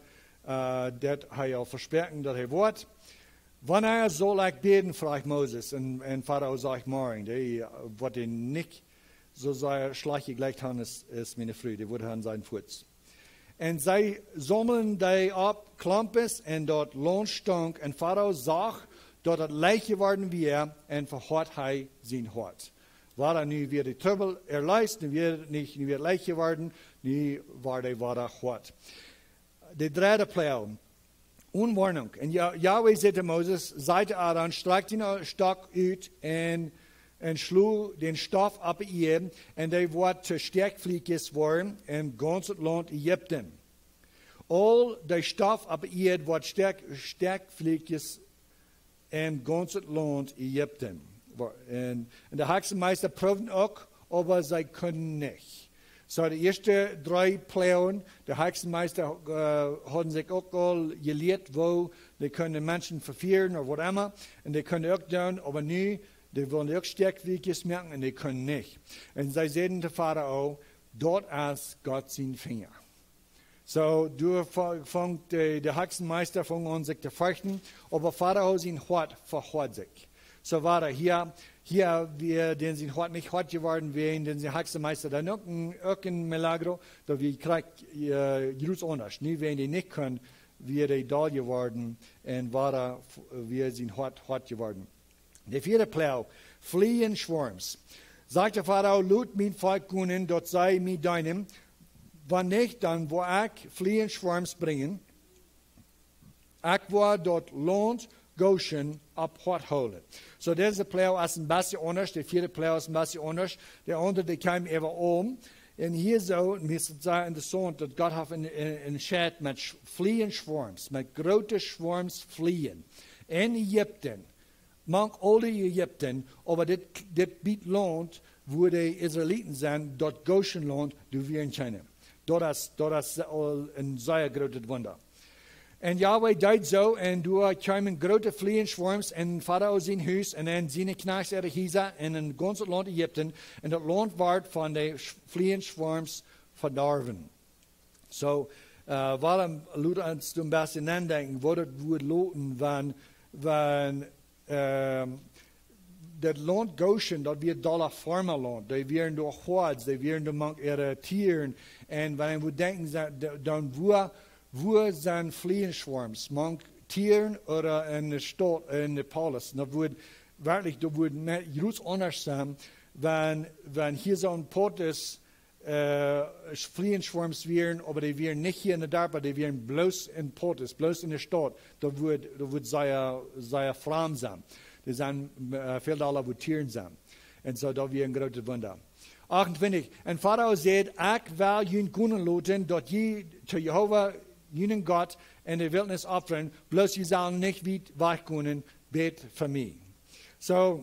äh, daut hee aul vesproaken daut hee woat. "Wanea saul ekj bäden?" fruach Moses. Un, un Farao sajcht: "Morjen." Dee, äh, woat am nich soo sea schlajcht jejleecht haben aus, aus miene Fru. Dee wudd am sennen fuaz. Un see saumelden dee opp Klompes, un daut Launt stunk, un Farao sach, daut et leicht jeworden wia, un vehoat hee sien Hoat. Wada, nu wia de Trubbel erleest, nu wia et nich, nu wia et leicht jeworden, nu wia hee wada hoat. De dredde Ploag, Aunwoarnunk. Un Ja-, Jahwe säd to Moses: "Saj to Aaron: Strakj dien Stock ut un, un schlo dän Stoff opp de Ieed, un dee woat to Stekjflieekjes woaren en gaunzet Launt Ägipten." Aul de Stoff opp de Ieed woat Stekj-, Stekjflieekjes en gaunzet Launt Ägipten. Wa-, un, un de Hexenmeista proowden uk, oba see kunnen nich. Soo, de ieeschte dree Ploagen, de Hexenmeista, äh, hauden sikj uk aul jelieet, woo dee kunnen Menschen vefieren ooda waut emma. Un dee kunnen uk doonen, oba nu, dee wullen uk Stekjflieekjes moaken un dee kunnen nich. Un see säden to Farao: "Daut es Gott sien Finja." Soo, doa fa-, funk de, de Hexenmeista funk aun sikj to ferchten, oba Farao sien Hoat vehoat sikj. Soo wia hia, hia wia dän sien Hoat nich hoat jeworden, wäajen dän sien Hexenmeista dan uk een, uk een Milagro, daut wia krakjt, äh, jrod aundasch. Nu, wäajen dee nich kunn, wia dee doll jeworden, un wia, wia sien Hoat hoat jeworden. De vieede Ploag, Flieen-Schwarms. Sajcht de Farao: "Lot mien Volkj gonen, daut see mie deenen. Wan nich, dan woa ekj Flieen-Schwarms brinjen. Ekj woa daut Launt Goshen opp hoat hoolen." Soo, dise Ploag es een bät aundasch, de vieede Ploag es een bät aundasch. De aundre, dee kjeem äwa Alm. Un hia soo, mie es et sea interessaunt, daut Gott haft een, een, een Scheit met Sch-, Flieen-Schwarms, met groote Schwarms Flieen. En Ägipten, mank aul Ägipten, oba dit, dit Bät Launt, wua de Israeliten sent, daut Goshen-Launt, doa wieren kjeene. Daut es, daut es aul een sea grootet Wunda. Un Jahwe deed soo, un doa kjeemen groote Flieen-Schwarms en Farao sien Hus un en siene Kjnajchts äare Hiesa un en gaunzet Launt Ägipten, un daut Launt wort von de Sch-, Flieen-Schwarms vedorwen. Soo, äh, wuarom lot ons een bät nodenkjen, woo daut wudd loten, wan, wan, ähm, daut Launt Goshen, daut wia dolla Foarmalaunt. Dee wieren doa Hoads, dee wieren doa mank äare Tieren. Un wan wie denkjen, sa-, d-, dan wua, wua sent Flieen-Schwarms? Mank Tieren ooda en de Staut, en de Palace? Daut wudd werkjlich, daut wudd me-, jrod aundasch sennen, wan, wan hia soon Poates, äh, Flieen-Schwarms wieren, oba dee wieren nich hia en de Darpa, dee wieren bloos en Poates, bloos en de Staut. Daut wudd, daut wudd sea, sea framd sennen. Dee sent, äh, väl dolla wua Tieren sent. Un soo, daut wia een grootet Wunda. Achtuntwintich, un Farao säd: "Ekj well junt gonen loten, daut jie to Jehowa, junen Gott, en de Wiltnis opfren, bloos jie sellen nich wiet wajch gonen, bät fa mie." Soo,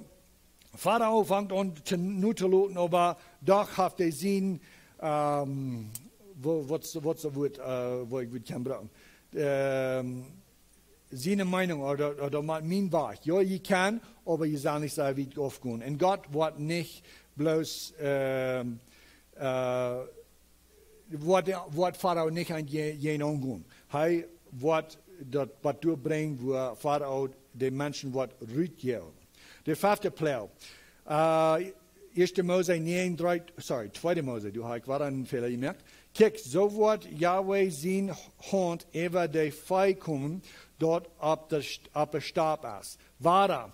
Farao fangt aun to, nu to loten, oba doch haft hee sien, ähm, woo-, waut, waut daut Wuat, äh, woo ekj wudd kjennen brucken. Ähm, siene Meenunk, ooda, ooda met mien Wajch. Jo, jie kjennen, oba jie sellen nich soo wiet aufgonen. Un Gott woat nich bloos, ähm, äh, woat, woat Farao nich aun je-, jäajen aungonen. Hee woat daut waut doabrinjen, wua Farao de Menschen woat rutjäwen. De fefte Ploag. Äh, ieeschte Mose näajen, dree, sorry, tweede Mose, doa hab ekj wada een Fäla jemoakt. Kjikj, soo woat Jahwe siene Haunt äwa de Vee komen, daut opp de St-, opp de Stap es. Wada,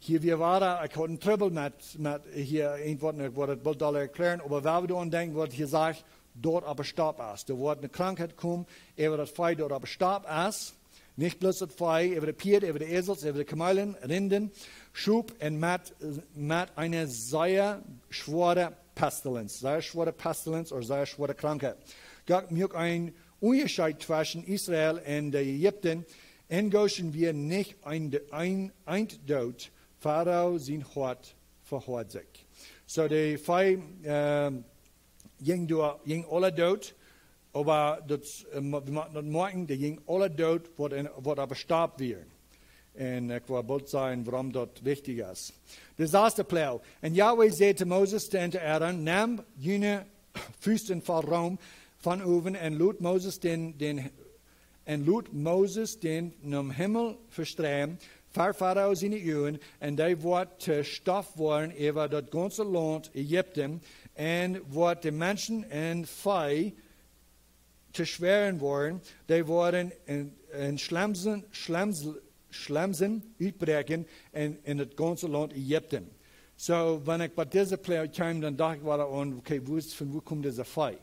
hia wia wada, ekj haud een Trubbel met, met hia irjentwaut, ekj woa daut boolt aul erkjläaren, oba wan wie doaraun denkjen, waut hia sajcht, daut opp de Stap es. Doa woat eene Krankheit komen äwa daut Vee, daut opp de Stap es. Nich bloos daut Vee, äwa de Pieed, äwa de Äsels, äwa de Kameelen, Rinden, Schop un met, met eene sea schwoare Pestilenz. Sea schwoare Pestilenz ooda sea schwoare Krankheit. Gott muak een Unjascheet tweschen Israel un de Ägipten. En Goshen wia nich een, een, een Doot, Farao sien Hoat vehoad sikj. So de Vee, ähm, jinkj doa, jinkj aula doot, oba daut, äh, mo-, wie motten daut moakjen, dee jinkj aula doot, waut en, waut opp de Stap wieren. Un ekj well boolt sajen, wuarom daut wichtich es. De sasde Ploag. Un Yahweh säd to Moses un to Aaron: Nem june Fusten voll Room von Owen un lot Moses dän, dän, un lot Moses dän nom Himmel vestreien, ver Farao siene Uagen, un dee woat to Stoff woaren äwa daut gaunze Launt Ägipten, un woat de Menschen un Vee to schwoaren woaren, dee woaren en, en Schlemsen, Schlemsel-, Schlemsen utbräakjen en, en daut gaunze Launt Ägipten. So, wan ekj bie dise Ploag kjeem, dan docht ekj wada aun, okay, woo es, von wua kjemt dise Vee?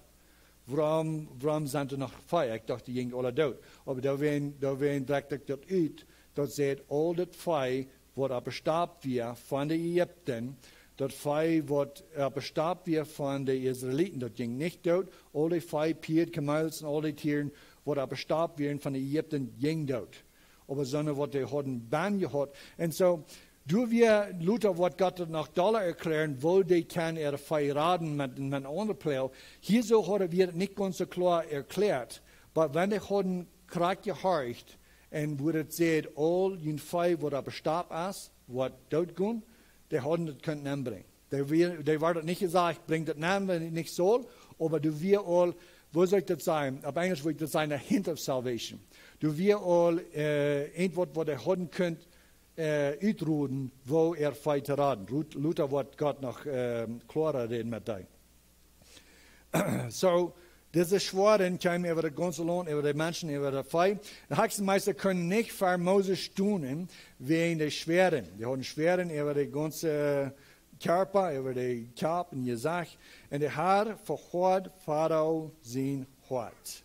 Wuarom, wuarom sent doa noch Vee? Ekj docht, dee jinjen aula doot. Oba doawäajen, doawäajen brinjt ekj daut ut, daut sajcht, aul daut Vee, waut opp de Stap wia von de Ägipten, daut Vee, waut opp de Stap wia von de Israeliten, daut jinkj nich doot. Aul dee Vee, Pieed, Kamels un aul dee Tieren, waut opp de Stap wieren von de Ägipten, jinjen doot. Oba soone, waut dee hauden bie jehaut. Un so, doa wia luta, waut Gott daut noch dolla erkjläaren, woo dee kjennen äa Vee raden met, met eene aundre Ploag. Hia soo haud hee daut nich gaunz soo kloa erkjläat, oba wan dee hauden krakjt jehorcht, un woo daut sajcht, aul jun Vee, waut opp de Stap es, woat dootgonen, dee hauden daut kunt enbrinjen. Dee wia-, dee wort daut nich jesajcht, brinj daut enenn, wan et nich saul, oba doa wia aul, woo saul ekj daut sajen? Opp Enjlisch wudd ekj daut sajen, a hint of salvation. Doa wia aul, äh, irjentwaut, waut dee hauden kunt, äh, utroden, woo äa Vee to raden. Rut-, luta woat Gott noch, ähm, kloara räden met dee. So, dise Schwoaren kjeemen äwa daut gaunze Launt, äwa de Menschen, äwa daut Vee. De Hexenmeista kunnen nich ver Moses stonen, wäajen de Schwoaren. Dee hauden Schwoaren äwa de gaunze Kjarpa, äwa de Kopp un Jesecht. Un de Har vehoad Farao sien Hoat.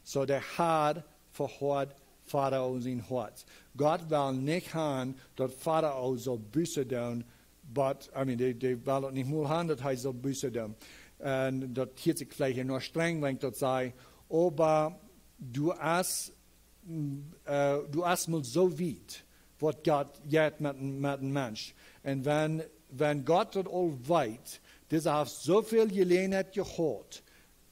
So de Har vehoad Farao sien Hoat. Gott well nich han, daut Farao saul Buss doonen, but, I mean, dee, dee well daut nich mol han, daut hee saul Buss doonen. Un daut hieet sikj veleicht noch strenj, wan ekj daut saj, oba doa es, mm, äh, doa es mol soo wiet, waut Gott jeit met, met een Mensch. Un wan, wan Gott daut aul weet, dee haft soo väl Jeläajenheit jehaut,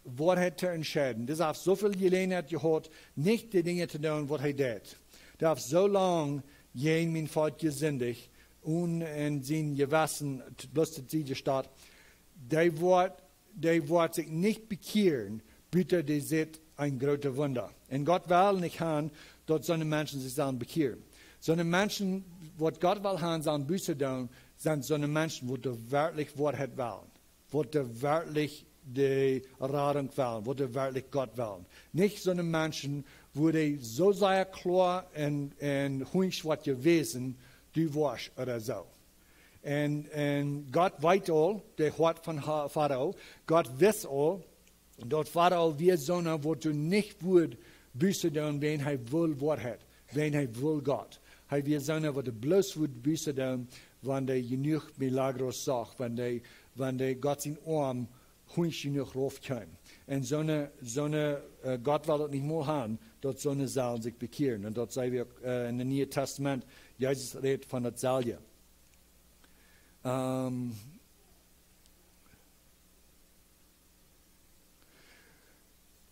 Woarheit to entscheiden. Dee haft soo väl Jeläajenheit jehaut, nich de Dinja to doonen, waut hee deed. Dee haft soo lang jäajen mien Volkj jesindicht un en sien Jewessen t-, bloos daut see de Staut. Dee woat, dee woat sikj nich bekjieren, buta dee sitt een grootet Wunda. Un Gott well nich han, daut soone Menschen sikj sellen bekjieren. Soone Menschen, waut Gott well han, sellen Buss doonen, sent soone Menschen, waut doa werkjlich Woarheit wellen. Waut doa werkjlich de Radunk wellen, waut doa werkjlich Gott wellen. Nich soone Menschen, wua dee soo sea kloa un, un hunjsch woat jewäsen, du woascht ooda soo. Un, un Gott weet aul, de Hoat von Ha-, Farao, Gott wist aul, daut Farao wia soona, waut doa nich wudd Buss doonen, wäajen hee wull Woarheit, wäajen hee wull Gott. Hee wia soona, waut doa bloos wudd Buss doonen, wan hee jenuach Milagros sach, wan hee, wan hee Gott sien Oarm hunjsch jenuach rauf kjeem. Un soone, soone, äh, Gott well daut nich mol han, daut soone sellen sikj bekjieren. Un daut see wie uk, äh, en daut Niee Tastament, Jesus rät von daut selwje. Ähm,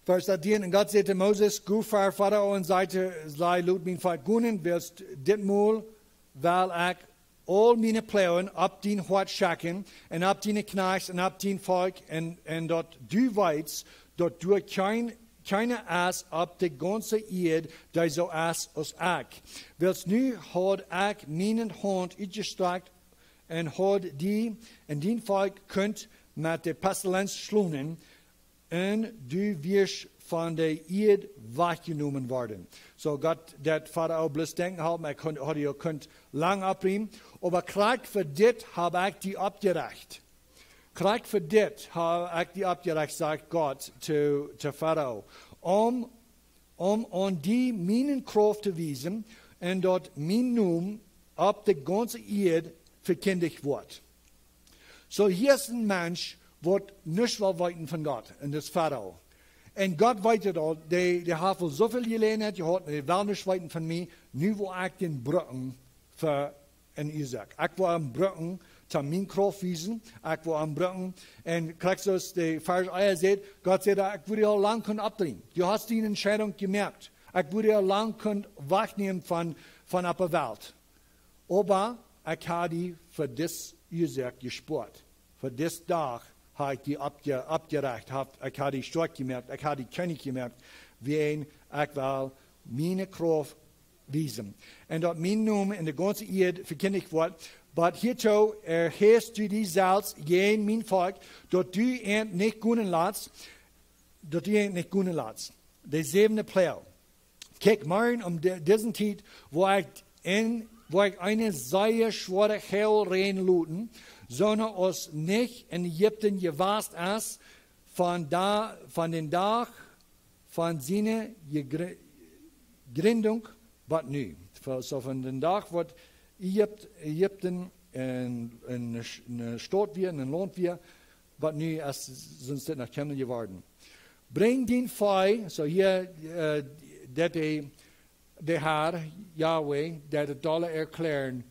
Varsch dartieen: Un Gott säd to Moses: Go ver Farao un saj to am: Lot mien Volkj gonen, wiels ditmol well ekj aul miene Ploagen opp dien Hoat schekjen un opp diene Kjnajchts un opp dien Volkj, un, un daut du weetst, daut doa kjeen, kjeena es opp de gaunze Ieed, dee soo es aus ekj. Wiels nu haud ekj miene Haunt utjestrakjt un haud die un dien Volkj kunt met de Pestilenz schlonen, un du wurscht von de Ieed wajchjenomen woaren. So Gott deed Farao bloos denkjen halpen, hee kunn, haud hee uk kunt lang opriemen, oba krakjt fa dit hab ekj die oppjerecht. Krakjt fa dit hab ekj die oppjerecht, sajcht Gott to, to Farao, om om aun die miene Krauft to wiesen un daut mien Nomen opp de gaunze Ieed vekjindicht woat. So, hia es een Mensch, waut nuscht well weeten von Gott, un daut es Farao. Un Gott weet daut aul, dee, dee haft aul soo väl Jeläajenheit jehaut, dee well nich weeten von mie, nu woa ekj dän brucken fa een Uasoak. Ekj woa am brucken, toom mien Krauft wiesen, ekj woa am brucken. Un krakjt soo aus de Varsch ea sajcht, Gott sajcht: "Ekj wudd die aul lang kunnen oppdrieejen. Du hast diene Entscheidunk jemoakt. Ekj wudd die aul lang kunnen wajchnämen von, von opp de Welt. Oba ekj hab die fa dise Uasoak jespoat. Fa disen Dach hab ekj die oppje-, oppjerajcht, hab, ekj hab die stoakj jemoakt, ekj hab die Kjennich jemoakt, wiels ekj well miene Krauft wiesen. Un daut mien Nomen en de gaunze Ieed vekjindicht woat. Oba hia too erhäfst du die selfst jäajen mien Volkj, daut du an nich gonen latst, daut du an nich gonen latst." De säwende Ploag. Kjikj, morjen om de, dise Tiet woa ekj en, woa ekj eene sea schwoare Haulräajen loten, soo aus nich en Ägipten jewast es, von da, von dän Dach von siene Jegri-, Jejrindunk bat nu. Von, soo von dän Dach waut Ägipt-, Ägipten een, eene Sch-, eene Staut wia, een Launt wia, bat nu es, sent see noch kjeene jeworden. Brinj dien Vee, soo hia, äh, daut de, de Herr, Jahwe, daut daut aule erkjlären,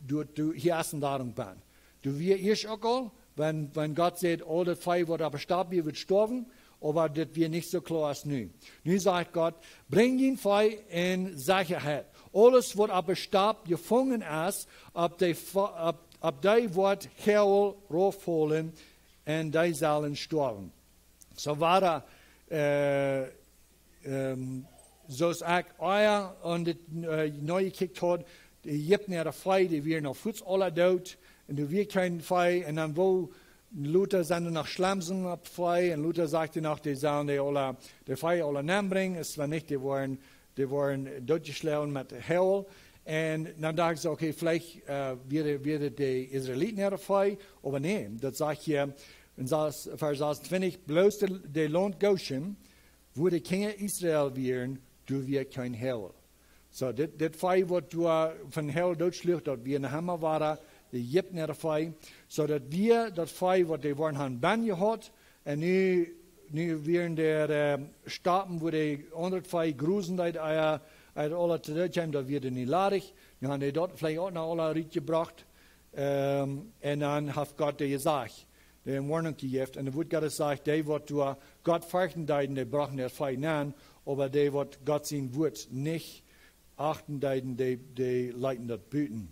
du, du, hia es een Datum bie. Du, wia ieescht uk aul, wan, wan Gott sajcht, aul daut Vee waut opp de Stap wia, woat stoawen, oba daut wia nich soo kloa aus nu. Nu sajcht Gott: "Brinj dien Vee en Sechaheit. Aules waut opp de Stap jefungen es, opp dee Ve-, opp, opp dee woat Haul raufhaulen, un dee sellen stoawen." Soo wia, äh, ähm, soo aus ekj ea aun dit, äh, nu jekjikjt haud, de Ägipten äa Vee, dee wieren aul fuaz aula doot, un doa wia kjeen Vee, un dan woo lota sent doa noch Schlemsen opp Vee, un lota sajcht hee noch, dee sellen dee aula, de Vee aula nenbrinjen, es wan nich, dee woaren, dee woaren dootjeschlonen met Haul. Un dan docht ekj soo, okay, veleicht, äh, wieren, wieren de Israeliten äa Vee, oba nä, daut sajcht hia en sas-, Varsch sasuntwintich: "Bloos de, de Launt Goshen, wua de Kjinja Israel wieren, doa wia kjeen Haul." Soo, dit, dit Vee waut doa von Haul dootschluach, daut wia noch emma wada de Ägipten äa Vee. Soo daut wia daut Vee waut dee woaren han bie jehaut. Un nu, nu wieren de, äh, Stapen, wua de aundre Vee grosen deed, äh, äh, aula to doot kjeem, daut wia nu ladich. Nu han dee daut veleicht uk noch aula rutjebrocht. Ähm, un dan haft Gott dee jesajcht, dee Woarnunk jejäft. Un daut Wuat Gottes sajcht, dee waut doa Gott ferchten deeden, dee brochten daut Vee nenn, oba dee waut Gott sien Wuat nich achten deeden, dee, dee leeten daut buten.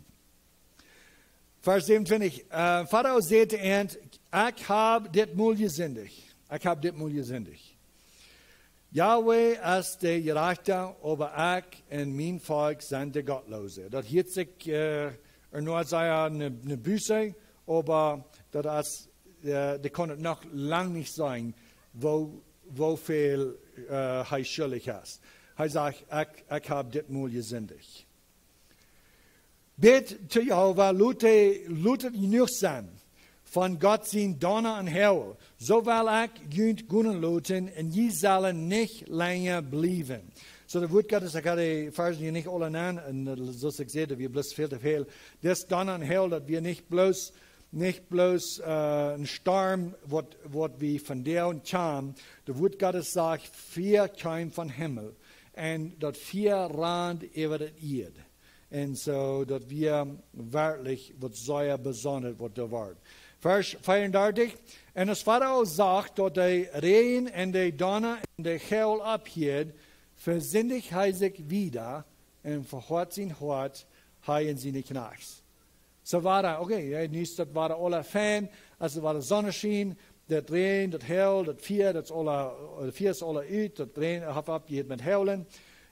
Varsch säwenuntwintich, äh, Farao säd to an: "Ekj hab dit mol jesindicht. Ekj hab dit mol jesindicht. Jahwe es de Jerajchta, oba ekj un mien Volkj sent de Gottloose." Daut hieet sikj, äh, ea no aus eene, eene Buße, oba daut es, äh, dee kaun et noch lang nich seenen, woo, woo väl, äh, hee schuldich es. Hee sajcht: "Ekj, ekj hab dit mol jesindicht." Bäd to Jehova: "Lot, lot et jenuach sennen von Gott sien Donna un Haul. Soo well ekj junt gonen loten un jie sellen nich lenja bliewen." Soo, daut Wuat Gottes, ekj hab de Varsch hia nich aula nenn, un, äh, soo aus ekj säd, daut wia bloos väl to väl. Dis Donna un Haul, daut wia nich bloos, nich bloos, äh, een Storm, waut, waut wie von doa un kjeem. Daut Wuat Gottes sajcht, Fia kjeem vom Himmel, un daut Fia rand äwa de Ieed. Un soo, daut wia werkjlich waut sea besondret, waut doa wort. Varsch veeaundartich: "Un aus Farao sach, daut de Räajen un de Donna un de Haul ophieed, vesindicht hee sikj wada un vehoat sien Hoat, hee un siene Kjnajchts." Soo wia, okay, jo, nu es daut wada aula fein, aus et wada Sonn schien, daut Räajen, daut Haul, daut Fia, daut es aula, daut Fia es aula ut, daut Räajen haft oppjehieet met haulen.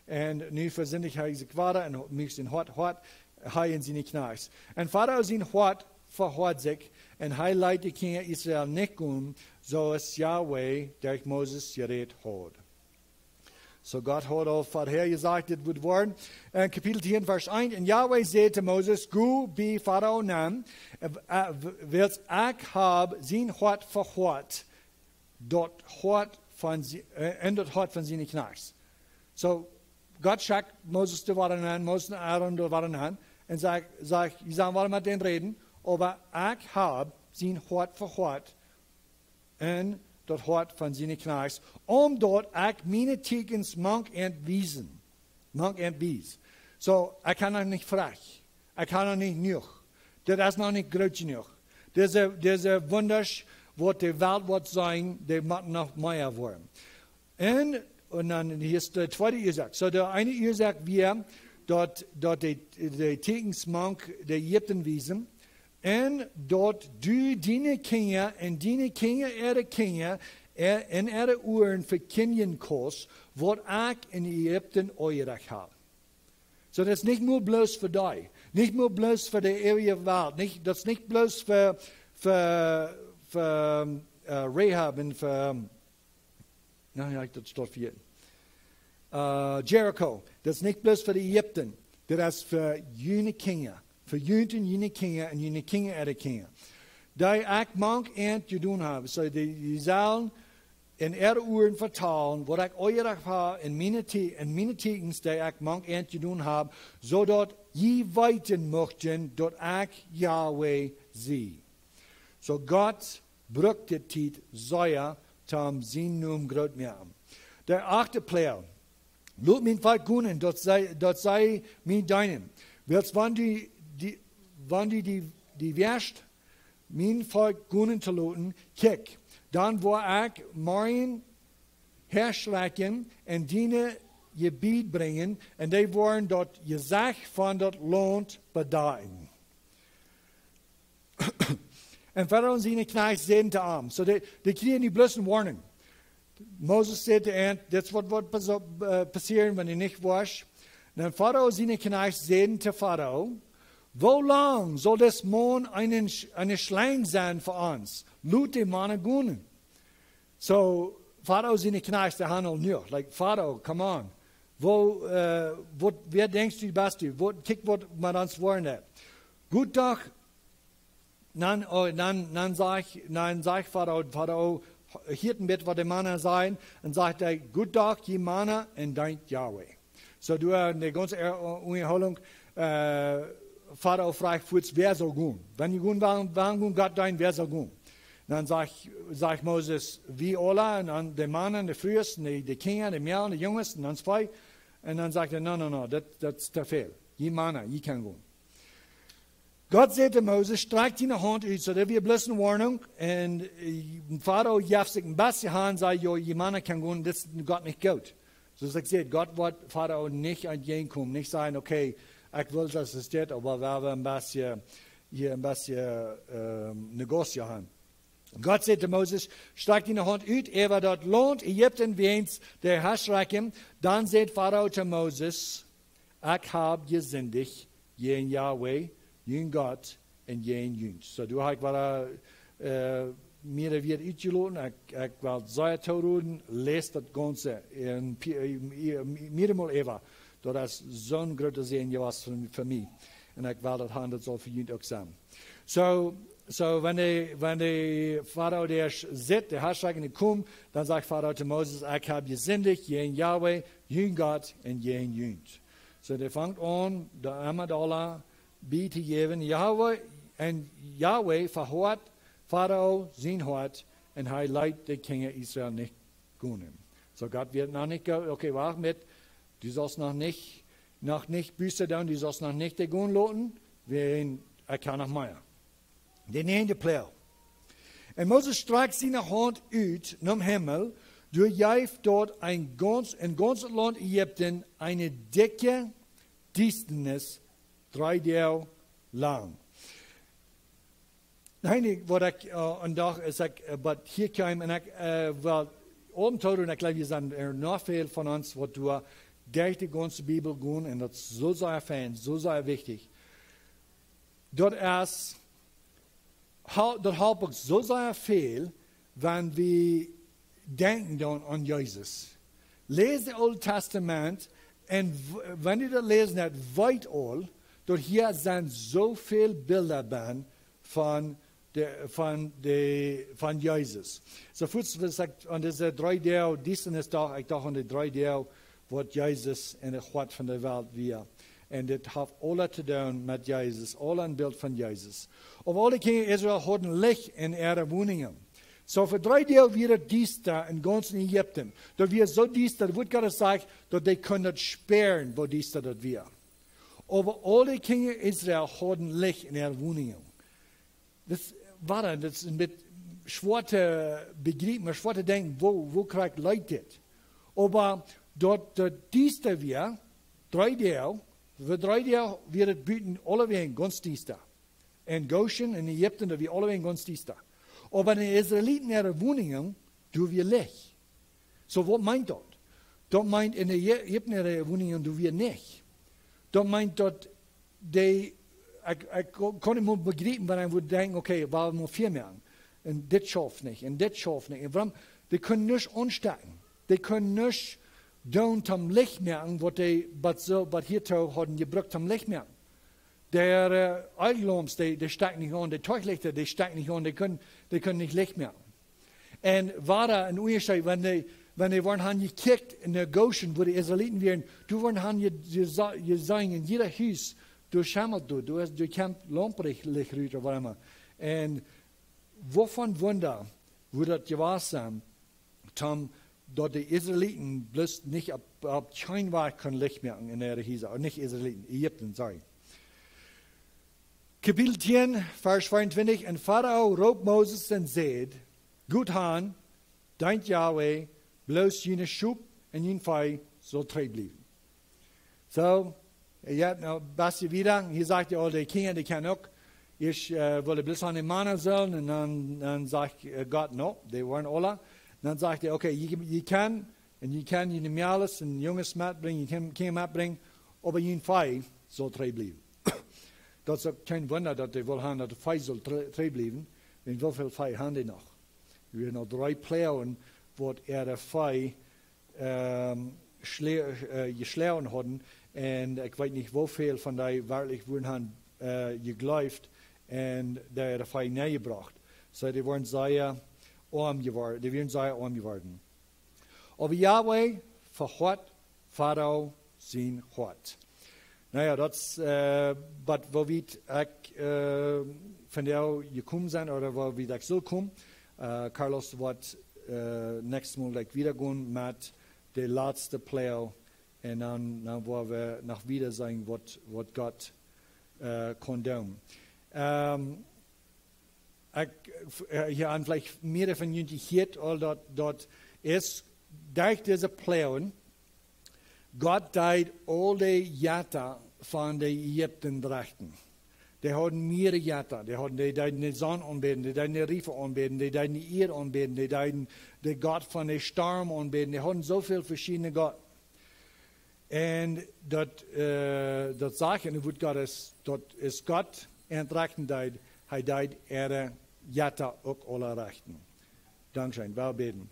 Un nu vesindicht hee sikj wada un muak sien Hoat hoat, hee un siene Kjnajchts. Un Farao sien Hoat vehoat sikj, un hee leet de Kjinja Israel nich gonen, soo aus Jahwe derch Moses jerät haud. Soo Gott haud aul verhäa jesajcht, dit wudd woaren. En Kapitel tieen, Varsch eent: "Un Jahwe säd to Moses: Go bie Farao nenn, äh, äh, wiels ekj hab sien Hoat vehoat, daut Hoat von sie-, äh, un daut Hoat von siene Kjnajchts." Soo, Gott schekjt Moses doa wada nenn, Moses un Aaron doa wada nenn, un sajcht, sajcht: "Jie sellen wada met dän räden, oba ekj hab sien Hoat vehoat un daut Hoat von siene Kjnajchts, om daut ekj miene Tieekjens mank an wiesen. Mank an wies. Soo, ekj kaun noch nich froagen. Ekj kaun noch nich jenuach. Daut es noch nich groot jenuach. Dise, dise Wundasch, waut de Welt woat seenen, dee motten noch mea woaren. Un, un dan hia es de tweede Uasoak. Soo, de eene Uasoak wia, daut, daut de, de Tieekjens mank de Ägipten wiesen. Un daut du diene Kjinja un diene Kjinja äare Kjinja, ä-, en äare Uaren vekjindjen kaust, waut ekj en Ägipten aunjerajcht hab. Soo, daut es nich mau bloos fa die. Nich mau bloos fa de äwaje Welt. Nich, daut es nich bloos fa, fa, fa, äh, Rahab un fa, na jo, daut steit hia. Äh, Jericho. Daut es nich bloos fa de Ägipten. Daut es fa june Kjinja. Fa junt un june Kjinja un june Kjinja äare Kjinja. Dee ekj mank an jedonen hab. Soo, dee, dee sellen en äare Uaren vetalen, waut ekj aunjerajcht hab en miene Tie-, en miene Tieekjens, dee ekj mank an jedonen hab, soo daut jie weeten muchten, daut ekj Jahwe sie. Soo Gott brukt de Tiet sea, om sienen Nomen groot moaken. De achte Ploag. Lot mien Volkj gonen, daut see, daut see mie deenen. Wiels wan du, die, wan du die, die woagst, mien Volkj gonen to loten, kjikj, dan woa ekj morjen Häaschrekjen en dien Jebied brinjen, un dee woaren daut Jesecht von daut Launt bedakjen. Un Farao un siene Kjnajchts säden to am. Soo, dee, dee kjrieen nu bloos eene Warnunk. Moses säd to an, dit es waut, waut pas-, äh, passieren, wan du nich woascht. Dan Farao siene Kjnajchts säden to Farao: Woo lang saul dis Maun eene, eene Schlang sennen fa ons? Lot de Mana gonen. Soo, Farao siene Kjnajchts, dee han aul jenuach. Like, Farao, come on. Woo, äh, waut, wäa denkjst du best du? Waut, kjikj waut met ons woaren deit. Goot doch, dan, oh, dan, dan sajcht, dan sajcht Farao, Farao hieet een bät waut de Mana säden, un sajcht hee: Goot doch, jie Mana, un deent Jahwe. Soo, doa en de gaunze, äh, Unjahoolunk, äh, Farao fruach fuaz, wäa saul gonen. Wan jie gonen wellen, wan gonen Gott deenen, wäa saul gonen. Dan sajcht, sajcht Moses: Wie aula, un dan de Mana, de Frues, de, de Kjinja, de Mejal, de Junges, un dan twee. Un dan sajcht hee: No, no, no, daut, daut es to väl. Jie Mana, jie kjennen gonen. Gott säd to Moses: Strakj diene Haunt ut. Soo, daut wia bloos eene Warnunk. Un, äh, Farao jeft sikj een bät han, säd: Jo, jie Mana kjennen gonen, dit es Gott nich goot. Soo aus ekj säd, Gott woat Farao nich entjäajenkomen, nich sajen: Okay, ekj well, daut es dit, oba wie haben een bät, hia een bät, ähm, Negoz han. Gott säd to Moses: Strakj diene Haunt ut äwa daut Launt Ägipten wäajens de Häaschrekjen. Dan säd Farao to Moses: Ekj hab jesindicht jäajen Jahwe, jun Gott, un jäajen junt. Soo, doa hab ekj waut, äh, mea Wieed utjeloten. Ekj, ekj well sea toroden, läst daut gaunze en pi-, äh, äh, mearemol äwa. Daut es soon groota Säajen jewast fa, fa mie. Un ekj well daut han, daut saul fa junt uk sennen. Soo, soo, wan de, wan de Farao doa sitt, de Häaschrekjen komen, dan sajcht Farao to Moses: Ekj hab jesindicht jäajen Jahwe, jun Gott, un jäajen junt. Soo, dee fangt aun, de Emma Dolla bie to jäwen. Jahwe, un Jahwe vehoat Farao sien Hoat, un hee leet de Kjinja Israel nich gonen. Soo, Gott wia noch nich ge-, okay, wacht met, du saust noch nich, noch nich Buss doonen, du saust noch nich dee gonen loten, wiels ekj kaun noch mea. De näajende Ploag. Un Moses strakjt siene Haunt ut nom Himmel, doa jeef daut een gaunz, em gaunzen Launt Ägipten eene dikje Diestanis dree Doag lang. Eent waut ekj, äh, een Dach es ekj, äh, waut hia kjeem un ekj, äh, well, omtodo, un ekj jleew, hia sent noch väl von ons waut doa derch de gaunze Bibel gonen, un daut es soo sea fein, soo sea wichtich. Daut es, hal-, daut halpt uk soo sea väl, wan wie denkjen dan aun Jesus. Läs daut Oole Tastament, un w-, wan du daut läsen deist, weet aul, daut hia sent soo väl Bilda bennen von de, von de, von Jesus. Soo fuaz aus ekj aun dise dree Doag, Diestanis docht, ekj docht aun de dree Doag, waut Jesus en daut Hoat von de Welt wia. Un dit haft aules to doonen met Jesus, aules een Bilt von Jesus. Oba aule Kjinja Israel hauden Licht en äare Woninjen. Soo fa dree Doag wia daut diesta en gaunz Ägipten. Daut wia soo diesta, daut Wuat Gottes sajcht, daut dee kunnen daut spieren, woo diesta daut wia. Oba aul de Kjinja Israel hauden Licht en äare Woninjen. Daut es, wada, daut es een bät schwoa to bejriepen, oba schwoa to denkjen, woo, woo krakjt leet dit. Oba daut, daut diesta wia, dree Doag, fa dree Doag wia daut buten aulawäajen gaunz diesta. En Goshen, en Ägipten, daut wia aulawäajen gaunz diesta. Oba en de Israeliten äare Woninjen, doa wia Licht. Soo, waut meent daut? Daut meent, en de Ägipten äare Woninjen, doa wia nich. Daut meent daut dee, ekj, ekj kaun nich mol bejriepen, wan eena wudd denkjen, okay, wuarom mott hia moaken? Un dit schauft nich, un dit schauft nich. Un wuarom? Dee kunnen nuscht aunstoaken. Dee kunnen nuscht doonen toom Licht moaken, waut dee, waut soo, waut hia too hauden jebrukt toom Licht moaken. De, äh, Eellamps, dee, dee stakjen nich aun, de Torchlichta, dee stakjen nich aun, dee kunnen, dee kunnen nich Licht moaken. Un wada een Unjascheet, wan dee, wan dee worden han jekjikjt en de Goshen, wua de Israeliten wieren, doa worden han je, je, jeseenen, en jieda Hus, doa schemelt daut, doa es, doa kjemt Laumplicht rut ooda waut emma. Un woo von Wunda wudd daut jewast sennen, toom, daut de Israeliten bloos nich opp, opp kjeen Wajch kunnen Licht moaken en äare Hiesa, ooda nich Israeliten, Ägipten, sorry. Kapitel tieen, Varsch veeauntwintich. Un Farao roopt Moses un säd: "Goot han, deent Jahwe, bloos june Schop un jun Vee saul trigj bliewen." Soo, jo, nu, bät wieda. Hia sajcht hee aul, de Kjinja, dee kjennen uk. Ieescht, äh, wull hee bloos aun de Mana sellen un dan, dan sajcht, äh, Gott: "No, dee woaren aula." Dan sajcht hee: "Okay, jie, jie kjennen, un jie kjennen june Mejales un Junges metbrinjen, jie kjennen, kjennen metbrinjen, oba jun Vee saul trigj bliewen." Daut es uk kjeen Wunda, daut hee wull han, daut daut Vee saul tr-, trigj bliewen. Wiels woo väl Vee han dee noch? Doa wieren aul dree Ploagen, waut äare Vee, ähm, schle-, äh, jeschloagen hauden. Un ekj weet nich, woo väl von dee werkjlich wudden han, äh, jejleeft un dee äare Vee nenjebrocht. Soo, dee wieren sea oam jeworden. Dee wieren sea oam jeworden. Oba Jahwe vehoat Farao sien Hoat. Na jo, daut es, äh, waut, woo wiet ekj, äh, vondoag jekomen sie, ooda woo wiet ekj saul komen. Äh, Carlos woat, äh, näakjstet Mol jlikj wieda gonen met de latste Ploag. Un dan, dan woa wie noch wieda seenen, waut, waut Gott, äh, kaun doonen. Ähm, Ekj, äh, hia han veleicht mea von junt jehieet, aul daut, daut es derch dise Ploagen, Gott deed aul de Jetta von de Ägipten rechten. Dee hauden mearere Jetta. Dee hauden, dee deeden de Sonn aunbäden, dee deeden de Riefa aunbäden, dee deeden de Ieed aunbäden, dee deeden de Gott von de Storm aunbäden. Dee hauden soo väl veschiedne Gott. Un daut, äh, daut sajcht en daut Wuat Gottes, daut es Gott, un rechten deed, hee deed äare Jetta uk aula rechten. Dankscheen, wie bäden.